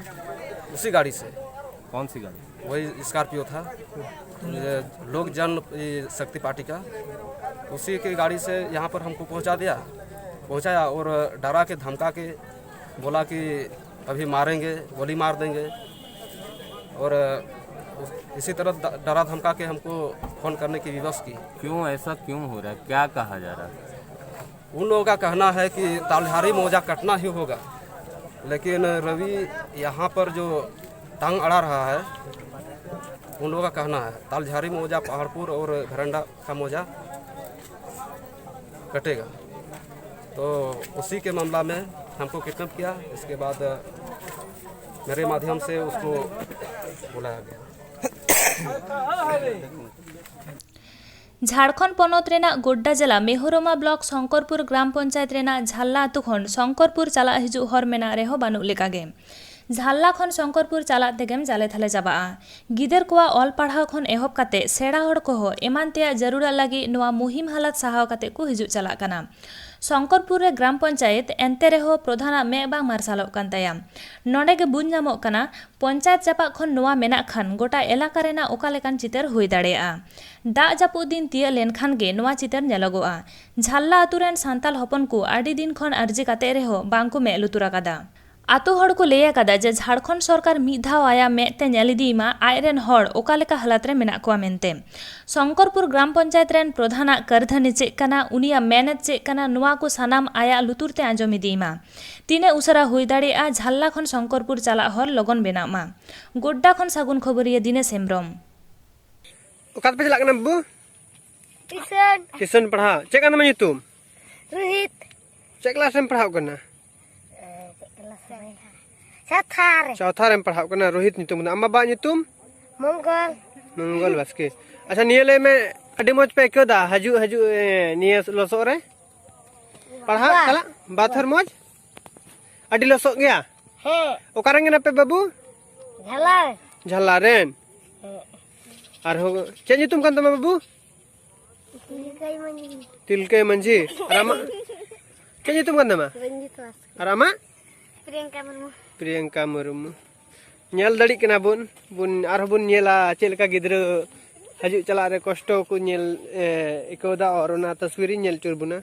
उसी गाड़ी से। कौन सी गाड़ी? वही स्कॉर्पियो था, ये लोक जन ये शक्ति पार्टी का, उसी की गाड़ी से यहाँ पर हमको पहुँचा दिया, पहुँचाया और डरा के धमका के बोला कि अभी मारेंगे, गोली मार देंगे। और उस-, इसी तरह ड-, डरा धमका के हमको फ़ोन करने की विवश की। क्यों, ऐसा क्यों हो रहा है, क्या कहा जा रहा है? उन लोगों का कहना है कि तालझारी मौजा कटना ही होगा, लेकिन रवि यहाँ पर जो टांग अड़ा रहा है, उन लोगों का कहना है तालझारी मौजा, पहाड़पुर और भरंडा का मौजा कटेगा। तो उसी के मामला में हमको किडनैप किया, इसके बाद मेरे माध्यम से उसको बुलाया गया। ᱡᱷᱟᱲᱠᱷᱚᱸᱰ ᱯᱚᱱᱚᱛ ᱨᱮᱱᱟᱜ ᱜᱳᱰᱰᱟ ᱡᱮᱞᱟ ᱢᱮᱦᱩᱨᱚᱢᱟ ᱵᱞᱚᱠ ᱥᱚᱝᱠᱚᱨᱯᱩᱨ ᱜᱨᱟᱢ ᱯᱚᱧᱪᱟᱭᱮᱛ ᱨᱮᱱᱟᱜ ᱡᱷᱟᱞᱞᱟ ᱟᱹᱛᱩ ᱠᱷᱚᱱ ᱥᱚᱝᱠᱚᱨᱯᱩᱨ ᱪᱟᱞᱟᱜ ᱦᱤᱡᱩᱜ ᱦᱚᱨ ᱢᱮᱱᱟᱜ ᱨᱮᱦᱚᱸ ᱵᱟᱹᱱᱩᱜ ᱞᱮᱠᱟᱜᱮ᱾ ᱡᱷᱟᱞᱞᱟ ᱠᱷᱚᱱ ᱥᱚᱝᱠᱚᱨᱯᱩᱨ ᱪᱟᱞᱟᱜ ᱛᱮᱜᱮᱢ ᱡᱟᱞᱮ ᱛᱷᱟᱞᱮ ᱪᱟᱵᱟᱜᱼᱟ᱾ ᱜᱤᱫᱟᱹᱨ ᱠᱚᱣᱟᱜ ᱚᱞ ᱯᱟᱲᱦᱟᱣ ᱠᱷᱚᱱ ᱮᱦᱚᱵ ᱠᱟᱛᱮ ᱥᱮᱬᱟ ᱦᱚᱲ ᱠᱚᱦᱚᱸ ᱮᱢᱟᱱ ᱛᱮᱭᱟᱜ ᱡᱟᱹᱨᱩᱲᱟᱜ ᱞᱟᱹᱜᱤᱫ ᱱᱚᱣᱟ ᱢᱩᱦᱤᱢ ᱦᱟᱞᱚᱛ ᱥᱟᱦᱟᱣ ᱠᱟᱛᱮ ᱠᱚ ᱦᱤᱡᱩᱜ ᱪᱟᱞᱟᱜ ᱠᱟᱱᱟ᱾ ᱥᱚᱝᱠᱚᱨᱯᱩᱨ ᱨᱮ ᱜᱨᱟᱢ ᱯᱚᱧᱪᱟᱭᱮᱛ, ᱮᱱᱛᱮ ᱨᱮᱦᱚᱸ ᱯᱨᱚᱫᱷᱟᱱᱟᱜ ᱢᱮᱫ ᱵᱟᱝ ᱢᱟᱨᱥᱟᱞᱚᱜ ᱠᱟᱱ ᱛᱟᱭᱟ᱾ ᱱᱚᱰᱮ ᱜᱮ ᱵᱩᱡᱽ ᱧᱟᱢᱚᱜ ᱠᱟᱱᱟ, ᱯᱚᱧᱪᱟᱭᱮᱛ ᱡᱟᱯᱟᱜ ᱠᱷᱚᱱ ᱱᱚᱣᱟ ᱢᱮᱱᱟᱜ ᱠᱷᱟᱱ ᱜᱚᱴᱟ ᱮᱞᱟᱠᱟ ᱨᱮᱱᱟᱜ ᱚᱠᱟ ᱞᱮᱠᱟᱱ ᱪᱤᱛᱟᱹᱨ ᱦᱩᱭ ᱫᱟᱲᱮᱭᱟᱜᱼᱟ᱾ ᱫᱟᱜ ᱡᱟᱹᱯᱩᱫ ᱫᱤᱱ ᱛᱤᱭᱟᱹᱜ ᱞᱮᱱᱠᱷᱟᱱ ᱜᱮ ᱱᱚᱣᱟ ᱪᱤᱛᱟᱹᱨ ᱧᱮᱞᱚᱜᱚᱜᱼᱟ᱾ ᱡᱷᱟᱞᱞᱟ ᱟᱹᱛᱩ ᱨᱮᱱ ᱥᱟᱱᱛᱟᱞ ᱦᱚᱯᱚᱱ ᱠᱚ ᱟᱹᱰᱤ ᱫᱤᱱ ᱠᱷᱚᱱ ᱟᱹᱨᱡᱤ ᱠᱟᱛᱮ ᱨᱮᱦᱚᱸ ᱵᱟᱝ ᱠᱚ ᱢᱮᱫ ᱞᱩᱛᱩᱨ ᱟᱠᱟᱫᱟ᱾ ᱟᱛᱳ ᱦᱚᱲ ᱠᱚ ᱞᱟᱹᱭ ᱟᱠᱟᱫᱟ ᱡᱮ ᱡᱷᱟᱲᱠᱷᱚᱸᱰ ᱥᱚᱨᱠᱟᱨ ᱢᱤᱫ ᱫᱷᱟᱣ ᱟᱭᱟᱜ ᱢᱮᱫ ᱛᱮ ᱧᱮᱞ ᱤᱫᱤᱭ ᱢᱟ ᱟᱡ ᱨᱮᱱ ᱦᱚᱲ ᱚᱠᱟ ᱞᱮᱠᱟ ᱦᱟᱞᱟᱛ ᱨᱮ ᱢᱮᱱᱟᱜ ᱠᱚᱣᱟ ᱢᱮᱱᱛᱮ᱾ ᱥᱚᱝᱠᱚᱨᱯᱩᱨ ᱜᱨᱟᱢ ᱯᱚᱧᱪᱟᱭᱮᱛ ᱨᱮᱱ ᱯᱨᱚᱫᱷᱟᱱᱟᱜ ᱠᱟᱹᱨᱫᱷᱟᱹᱱᱤ ᱪᱮᱫ ᱠᱟᱱᱟ, ᱩᱱᱤᱭᱟᱜ ᱢᱮᱱᱮᱛ ᱪᱮᱫ ᱠᱟᱱᱟ, ᱱᱚᱣᱟ ᱠᱚ ᱥᱟᱱᱟᱢ ᱟᱭᱟᱜ ᱞᱩᱛᱩᱨ ᱛᱮ ᱟᱸᱡᱚᱢ ᱤᱫᱤᱭ ᱢᱟ᱾ ᱛᱤᱱᱟᱹᱜ ᱩᱥᱟᱹᱨᱟ ᱦᱩᱭ ᱫᱟᱲᱮᱭᱟᱜᱼᱟ ᱡᱷᱟᱞᱞᱟ ᱠᱷᱚᱱ ᱥᱚᱝᱠᱚᱨᱯᱩᱨ ᱪᱟᱞᱟᱜ ᱦᱚᱨ ᱞᱚᱜᱚᱱ ᱵᱮᱱᱟᱜ ᱢᱟ᱾ ᱜᱳᱰᱰᱟ ᱠᱷᱚᱱ ᱥᱟᱹᱜᱩᱱ ᱠᱷᱚᱵᱚᱨᱤᱭᱟᱹ ᱫᱤᱱᱮᱥ ᱦᱮᱢᱵᱨᱚᱢ᱾ ᱚᱠᱟ ᱛᱮᱯᱮ ᱪᱟᱞᱟᱜ ᱠᱟᱱᱟ ᱵᱟᱹᱵᱩ? ᱴᱤᱭᱩᱥᱚᱱ᱾ ᱴᱤᱭᱩᱥᱚᱱ ᱯᱟᱲᱦᱟᱣ᱾ ᱪᱮᱫ ᱠᱟᱱ ᱛᱟᱢᱟ ᱧᱩᱛᱩᱢ? ᱨᱳᱦᱤᱛ᱾ ᱪᱮᱫ ᱠᱞᱟᱥ ᱨᱮᱢ ᱯᱟᱲᱦᱟᱜ ᱠᱟᱱᱟ? ᱪᱮᱫ ᱠᱞᱟᱥ ᱨᱮ? ᱪᱚᱣᱛᱷᱟ ᱨᱮ᱾ ᱪᱚᱣᱛᱷᱟ ᱨᱮᱢ ᱯᱟᱲᱦᱟᱜ ᱠᱟᱱᱟ, ᱨᱳᱦᱤᱛ ᱧᱩᱛᱩᱢ ᱠᱟᱱᱟ᱾ ᱟᱢ ᱵᱟᱵᱟᱣᱟᱜ ᱧᱩᱛᱩᱢ? ᱢᱚᱝᱜᱚᱞ᱾ ᱢᱚᱝᱜᱚᱞ ᱵᱟᱥᱠᱮ᱾ ᱟᱪᱪᱷᱟ, ᱱᱤᱭᱟᱹ ᱞᱟᱹᱭ ᱢᱮ, ᱟᱹᱰᱤ ᱢᱚᱡᱽ ᱯᱮ ᱟᱹᱭᱠᱟᱹᱣ ᱫᱟ ᱦᱤᱡᱩᱜ, ᱦᱤᱡᱩᱜ, ᱮ, ᱱᱤᱭᱟᱹ ᱞᱚᱥᱚᱫ ᱨᱮ ᱯᱟᱲᱦᱟᱜ ᱵᱟ᱾ ᱪᱟᱞᱟᱜ? ᱵᱟᱛᱷᱚᱨ ᱢᱚᱡᱽ? ᱟᱹᱰᱤ ᱞᱚᱥᱚᱫ ᱜᱮᱭᱟ? ᱦᱮᱸ᱾ ᱚᱠᱟ ᱨᱮᱱ ᱠᱟᱱᱟ ᱯᱮ ᱵᱟᱹᱵᱩ? ᱡᱷᱟᱞᱟ᱾ ᱡᱷᱟᱞᱟ ᱨᱮᱱ? ᱦᱮᱸ᱾ ᱟᱨᱦᱚᱸ ᱪᱮᱫ ᱧᱩᱛᱩᱢ ᱠᱟᱱ ᱛᱟᱢᱟ ᱵᱟᱹᱵᱩ? ᱛᱤᱞᱠᱟᱹᱭ ᱢᱟᱹᱡᱷᱤ᱾ ᱛᱤᱞᱠᱟᱹᱭ ᱢᱟᱹᱡᱷᱤ᱾ ᱟᱨ ᱟᱢᱟᱜ ᱪᱮᱫ ᱧᱩᱛᱩᱢ ᱠᱟᱱ ᱛᱟᱢᱟ? ᱨᱚᱧᱡᱤᱛ ᱵᱟᱥᱠᱮ᱾ ᱟᱨ ᱟᱢᱟᱜ? ᱯᱨᱤᱭᱟᱝᱠᱟ ᱢᱩᱨᱢᱩ᱾ ᱯᱨᱤᱭᱟᱝᱠᱟ ᱢᱩᱨᱢᱩ᱾ ᱧᱮᱞ ᱫᱟᱲᱮᱜ ᱠᱟᱱᱟ ᱵᱚᱱ, ᱵᱚᱱ ᱟᱨᱦᱚᱸ ᱵᱚᱱ ᱧᱮᱞᱟ ᱪᱮᱫ ᱞᱮᱠᱟ ᱜᱤᱫᱽᱨᱟᱹ ᱦᱤᱡᱩᱜ ᱪᱟᱞᱟᱜ ᱨᱮ ᱠᱚᱥᱴᱚ ᱠᱚ ᱧᱮᱞ, ᱮ, ᱟᱹᱭᱠᱟᱹᱣ ᱫᱟ, ᱟᱨ ᱚᱱᱟ ᱛᱟᱥᱣᱤᱨᱤᱧ ᱧᱮᱞ ᱦᱚᱪᱚ ᱵᱚᱱᱟ᱾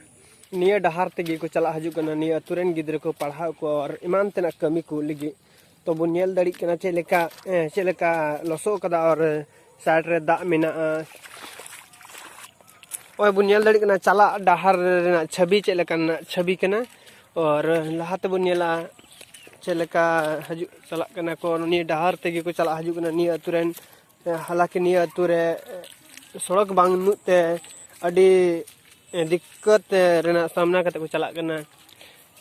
ᱱᱤᱭᱟᱹ ᱰᱟᱦᱟᱨ ᱛᱮᱜᱮ ᱠᱚ ᱪᱟᱞᱟᱜ ᱦᱤᱡᱩᱜ ᱠᱟᱱᱟ, ᱱᱤᱭᱟᱹ ᱟᱹᱛᱩ ᱨᱮᱱ ᱜᱤᱫᱽᱨᱟᱹ ᱠᱚ ᱯᱟᱲᱦᱟᱣ ᱠᱚ ᱟᱨ ᱮᱢᱟᱱ ᱛᱮᱱᱟᱜ ᱠᱟᱹᱢᱤ ᱠᱚ ᱞᱟᱹᱜᱤᱫ᱾ ᱛᱚ ᱵᱚᱱ ᱧᱮᱞ ᱫᱟᱲᱮᱜ ᱠᱟᱱᱟ ᱪᱮᱫ ᱞᱮᱠᱟ, ᱮ, ᱪᱮᱫ ᱞᱮᱠᱟ ᱞᱚᱥᱚᱫ ᱠᱟᱫᱟ ᱟᱨ side ᱨᱮ ᱫᱟᱜ ᱢᱮᱱᱟᱜᱼᱟ᱾ ᱱᱚᱜᱼᱚᱭ ᱵᱚᱱ ᱧᱮᱞ ᱫᱟᱲᱮᱜ ᱠᱟᱱᱟ ᱪᱟᱞᱟᱜ ᱰᱟᱦᱟᱨ ᱨᱮᱱᱟᱜ ᱪᱷᱚᱵᱤ ᱪᱮᱫ ᱞᱮᱠᱟᱱᱟᱜ ᱪᱷᱚᱵᱤ ᱠᱟᱱᱟ᱾ ᱟᱨ ᱞᱟᱦᱟ ᱛᱮᱵᱚᱱ ᱧᱮᱞᱟ ᱪᱮᱫ ᱞᱮᱠᱟ ᱦᱤᱡᱩᱜ ᱪᱟᱞᱟᱜ ᱠᱟᱱᱟ ᱠᱚ, ᱱᱤᱭᱟᱹ ᱰᱟᱦᱟᱨ ᱛᱮᱜᱮ ᱠᱚ ᱪᱟᱞᱟᱜ ᱦᱤᱡᱩᱜ ᱠᱟᱱᱟ ᱱᱤᱭᱟᱹ ᱟᱹᱛᱩ ᱨᱮᱱ᱾ ᱦᱟᱞᱟᱠᱤ ᱱᱤᱭᱟᱹ ᱟᱹᱛᱩ ᱨᱮ ᱥᱚᱲᱚᱠ ᱵᱟᱹᱱᱩᱜ ᱛᱮ ᱟᱹᱰᱤ ᱫᱤᱠᱠᱟᱹᱛ ᱨᱮᱱᱟᱜ ᱥᱟᱢᱱᱟ ᱠᱟᱛᱮ ᱠᱚ ᱪᱟᱞᱟᱜ ᱠᱟᱱᱟ᱾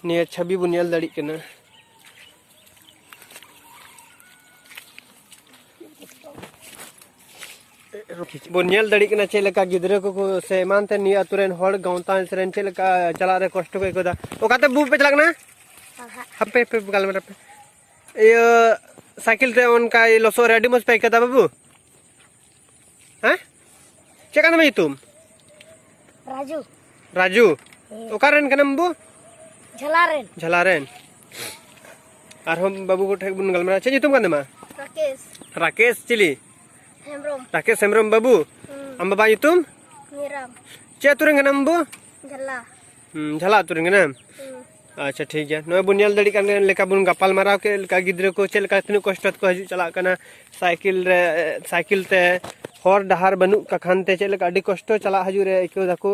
ᱱᱤᱭᱟᱹ ᱪᱷᱚᱵᱤ ᱵᱚᱱ ᱧᱮᱞ ᱫᱟᱲᱮᱜ ᱠᱟᱱᱟ᱾ ᱵᱚᱱ ᱧᱮᱞ ᱫᱟᱲᱮᱜ ᱠᱟᱱᱟ ᱪᱮᱫ ᱞᱮᱠᱟ ᱜᱤᱫᱽᱨᱟᱹ ᱠᱚᱠᱚ ᱥᱮ ᱮᱢᱟᱱ ᱛᱮ ᱱᱤᱭᱟᱹ ᱟᱹᱛᱩ ᱨᱮᱱ ᱦᱚᱲ ᱜᱟᱶᱛᱟ ᱨᱮᱱ ᱪᱮᱫ ᱞᱮᱠᱟ ᱪᱟᱞᱟᱜ ᱨᱮ ᱠᱚᱥᱴᱚ ᱠᱚ ᱟᱹᱭᱠᱟᱹᱣ ᱮᱫᱟ᱾ ᱚᱠᱟᱛᱮ ᱵᱟᱹᱵᱩ ᱯᱮ ᱪᱟᱞᱟᱜ ᱠᱟᱱᱟ? ᱯᱟᱲᱦᱟᱜ᱾ ᱦᱟᱯᱮ, ᱦᱟᱯᱮ, ᱜᱟᱞᱢᱟᱨᱟᱣ ᱯᱮ᱾ ᱤᱭᱟᱹ, ᱥᱟᱭᱠᱮᱞ ᱛᱮ ᱚᱱᱠᱟ ᱞᱚᱥᱚᱫ ᱨᱮ ᱟᱹᱰᱤ ᱢᱚᱡᱽ ᱯᱮ ᱟᱹᱭᱠᱟᱹᱣ ᱮᱫᱟ ᱵᱟᱹᱵᱩ? ᱦᱮᱸ? ᱪᱮᱫ ᱠᱟᱱ ᱛᱟᱢᱟ ᱧᱩᱛᱩᱢ? ᱨᱟᱡᱩ᱾ ᱨᱟᱡᱩ? ᱦᱮᱸ᱾ ᱚᱠᱟ ᱨᱮᱱ ᱠᱟᱱᱟᱢ ᱵᱟᱹᱵᱩ? ᱡᱷᱟᱞᱟ ᱨᱮᱱ᱾ ᱡᱷᱟᱞᱟ ᱨᱮᱱ᱾ ᱟᱨᱦᱚᱸ ᱵᱟᱹᱵᱩ ᱠᱚ ᱴᱷᱮᱱ ᱵᱚᱱ ᱜᱟᱞᱢᱟᱨᱟᱣᱟ᱾ ᱪᱮᱫ ᱧᱩᱛᱩᱢ ᱠᱟᱱ ᱛᱟᱢᱟ? ᱨᱟᱠᱮᱥ᱾ ᱨᱟᱠᱮᱥ ᱪᱤᱞᱤ? ᱦᱮᱢᱵᱨᱚᱢ᱾ ᱨᱟᱠᱮᱥ ᱦᱮᱢᱵᱨᱚᱢ ᱵᱟᱹᱵᱩ? ᱦᱩᱸ᱾ ᱟᱢ ᱵᱟᱵᱟ ᱧᱩᱛᱩᱢ? ᱢᱤᱨᱟᱢ᱾ ᱪᱮᱫ ᱟᱹᱛᱩ ᱨᱮᱱ ᱠᱟᱱᱟᱢ ᱵᱟᱹᱵᱩ? ᱡᱷᱟᱞᱟ᱾ ᱦᱩᱸ, ᱡᱷᱟᱞᱟ ᱟᱹᱛᱩ ᱨᱮᱱ ᱠᱟᱱᱟᱢ? ᱦᱩᱸ᱾ ᱟᱪᱪᱷᱟ, ᱴᱷᱤᱠ ᱜᱮᱭᱟ᱾ ᱱᱚᱜᱼᱚᱭ ᱵᱚᱱ ᱧᱮᱞ ᱫᱟᱲᱮᱭᱟᱜ ᱠᱟᱱ ᱞᱮᱠᱟ ᱵᱚᱱ ᱜᱟᱯᱟᱞ ᱢᱟᱨᱟᱣ ᱠᱮᱫ ᱞᱮᱠᱟ, ᱜᱤᱫᱽᱨᱟᱹ ᱠᱚ ᱪᱮᱫ ᱞᱮᱠᱟ, ᱛᱤᱱᱟᱹᱜ ᱠᱚᱥᱴᱚ ᱛᱮᱠᱚ ᱦᱤᱡᱩᱜ ᱪᱟᱞᱟᱜ ᱠᱟᱱᱟ ᱥᱟᱭᱠᱮᱞ ᱨᱮ, ᱥᱟᱭᱠᱮᱞ ᱛᱮ᱾ ᱦᱚᱨ ᱰᱟᱦᱟᱨ ᱵᱟᱹᱱᱩᱜ ᱠᱟᱜ ᱠᱷᱟᱱ ᱛᱮ ᱪᱮᱫ ᱞᱮᱠᱟ ᱟᱹᱰᱤ ᱠᱚᱥᱴᱚ ᱪᱟᱞᱟᱜ ᱦᱤᱡᱩᱜ ᱨᱮ ᱟᱹᱭᱠᱟᱹᱣ ᱫᱟᱠᱚ᱾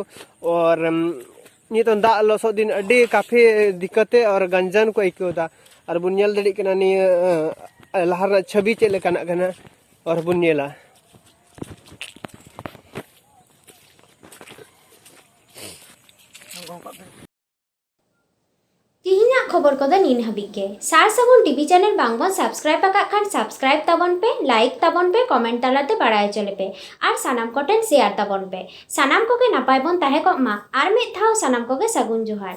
ᱟᱨ, ᱩᱢ, ᱱᱤᱛᱚᱜ ᱫᱟᱜ ᱞᱚᱥᱚᱫ ᱫᱤᱱ ᱟᱹᱰᱤ ᱠᱟᱯᱷᱤ ᱫᱤᱠᱠᱟᱛᱮ ᱟᱨ ᱜᱟᱱᱡᱟᱱ ᱠᱚ ᱟᱹᱭᱠᱟᱹᱣ ᱮᱫᱟ᱾ ᱟᱨ ᱵᱚᱱ ᱧᱮᱞ ᱫᱟᱲᱮᱭᱟᱜ ᱠᱟᱱᱟ ᱱᱤᱭᱟᱹ, ᱟᱸ, ᱞᱟᱦᱟ ᱨᱮᱱᱟᱜ ᱪᱷᱚᱵᱤ ᱪᱮᱫ ᱞᱮᱠᱟᱱᱟᱜ ᱠᱟᱱᱟ, ᱟᱨ ᱵᱚᱱ ᱧᱮᱞᱟ᱾ ᱛᱤᱦᱤᱧᱟᱜ ᱠᱷᱚᱵᱚᱨ ᱠᱚᱫᱚ ᱱᱤᱱ ᱦᱟᱹᱵᱤᱡ ᱜᱮ᱾ ᱥᱟᱨ ᱥᱟᱹᱜᱩᱱ ᱴᱤᱵᱷᱤ ᱪᱮᱱᱮᱞ ᱵᱟᱝ ᱵᱚᱱ ᱥᱟᱵᱥᱠᱨᱟᱭᱤᱵ ᱟᱠᱟᱫ ᱠᱷᱟᱱ ᱥᱟᱵᱥᱠᱨᱟᱭᱤᱵ ᱛᱟᱵᱚᱱ ᱯᱮ, ᱞᱟᱭᱤᱠ ᱛᱟᱵᱚᱱ ᱯᱮ, ᱠᱚᱢᱮᱱᱴ ᱛᱟᱞᱟᱛᱮ ᱵᱟᱲᱟᱭ ᱦᱚᱪᱚ ᱞᱮᱯᱮ ᱟᱨ ᱥᱟᱱᱟᱢ ᱠᱚᱴᱷᱮᱱ ᱥᱮᱭᱟᱨ ᱛᱟᱵᱚᱱ ᱯᱮ᱾ ᱥᱟᱱᱟᱢ ᱠᱚᱜᱮ ᱱᱟᱯᱟᱭ ᱵᱚᱱ ᱛᱟᱦᱮᱸ ᱠᱚᱜ ᱢᱟ᱾ ᱟᱨ ᱢᱤᱫ ᱫᱷᱟᱣ ᱥᱟᱱᱟᱢ ᱠᱚᱜᱮ ᱥᱟᱹᱜᱩᱱ ᱡᱚᱦᱟᱨ᱾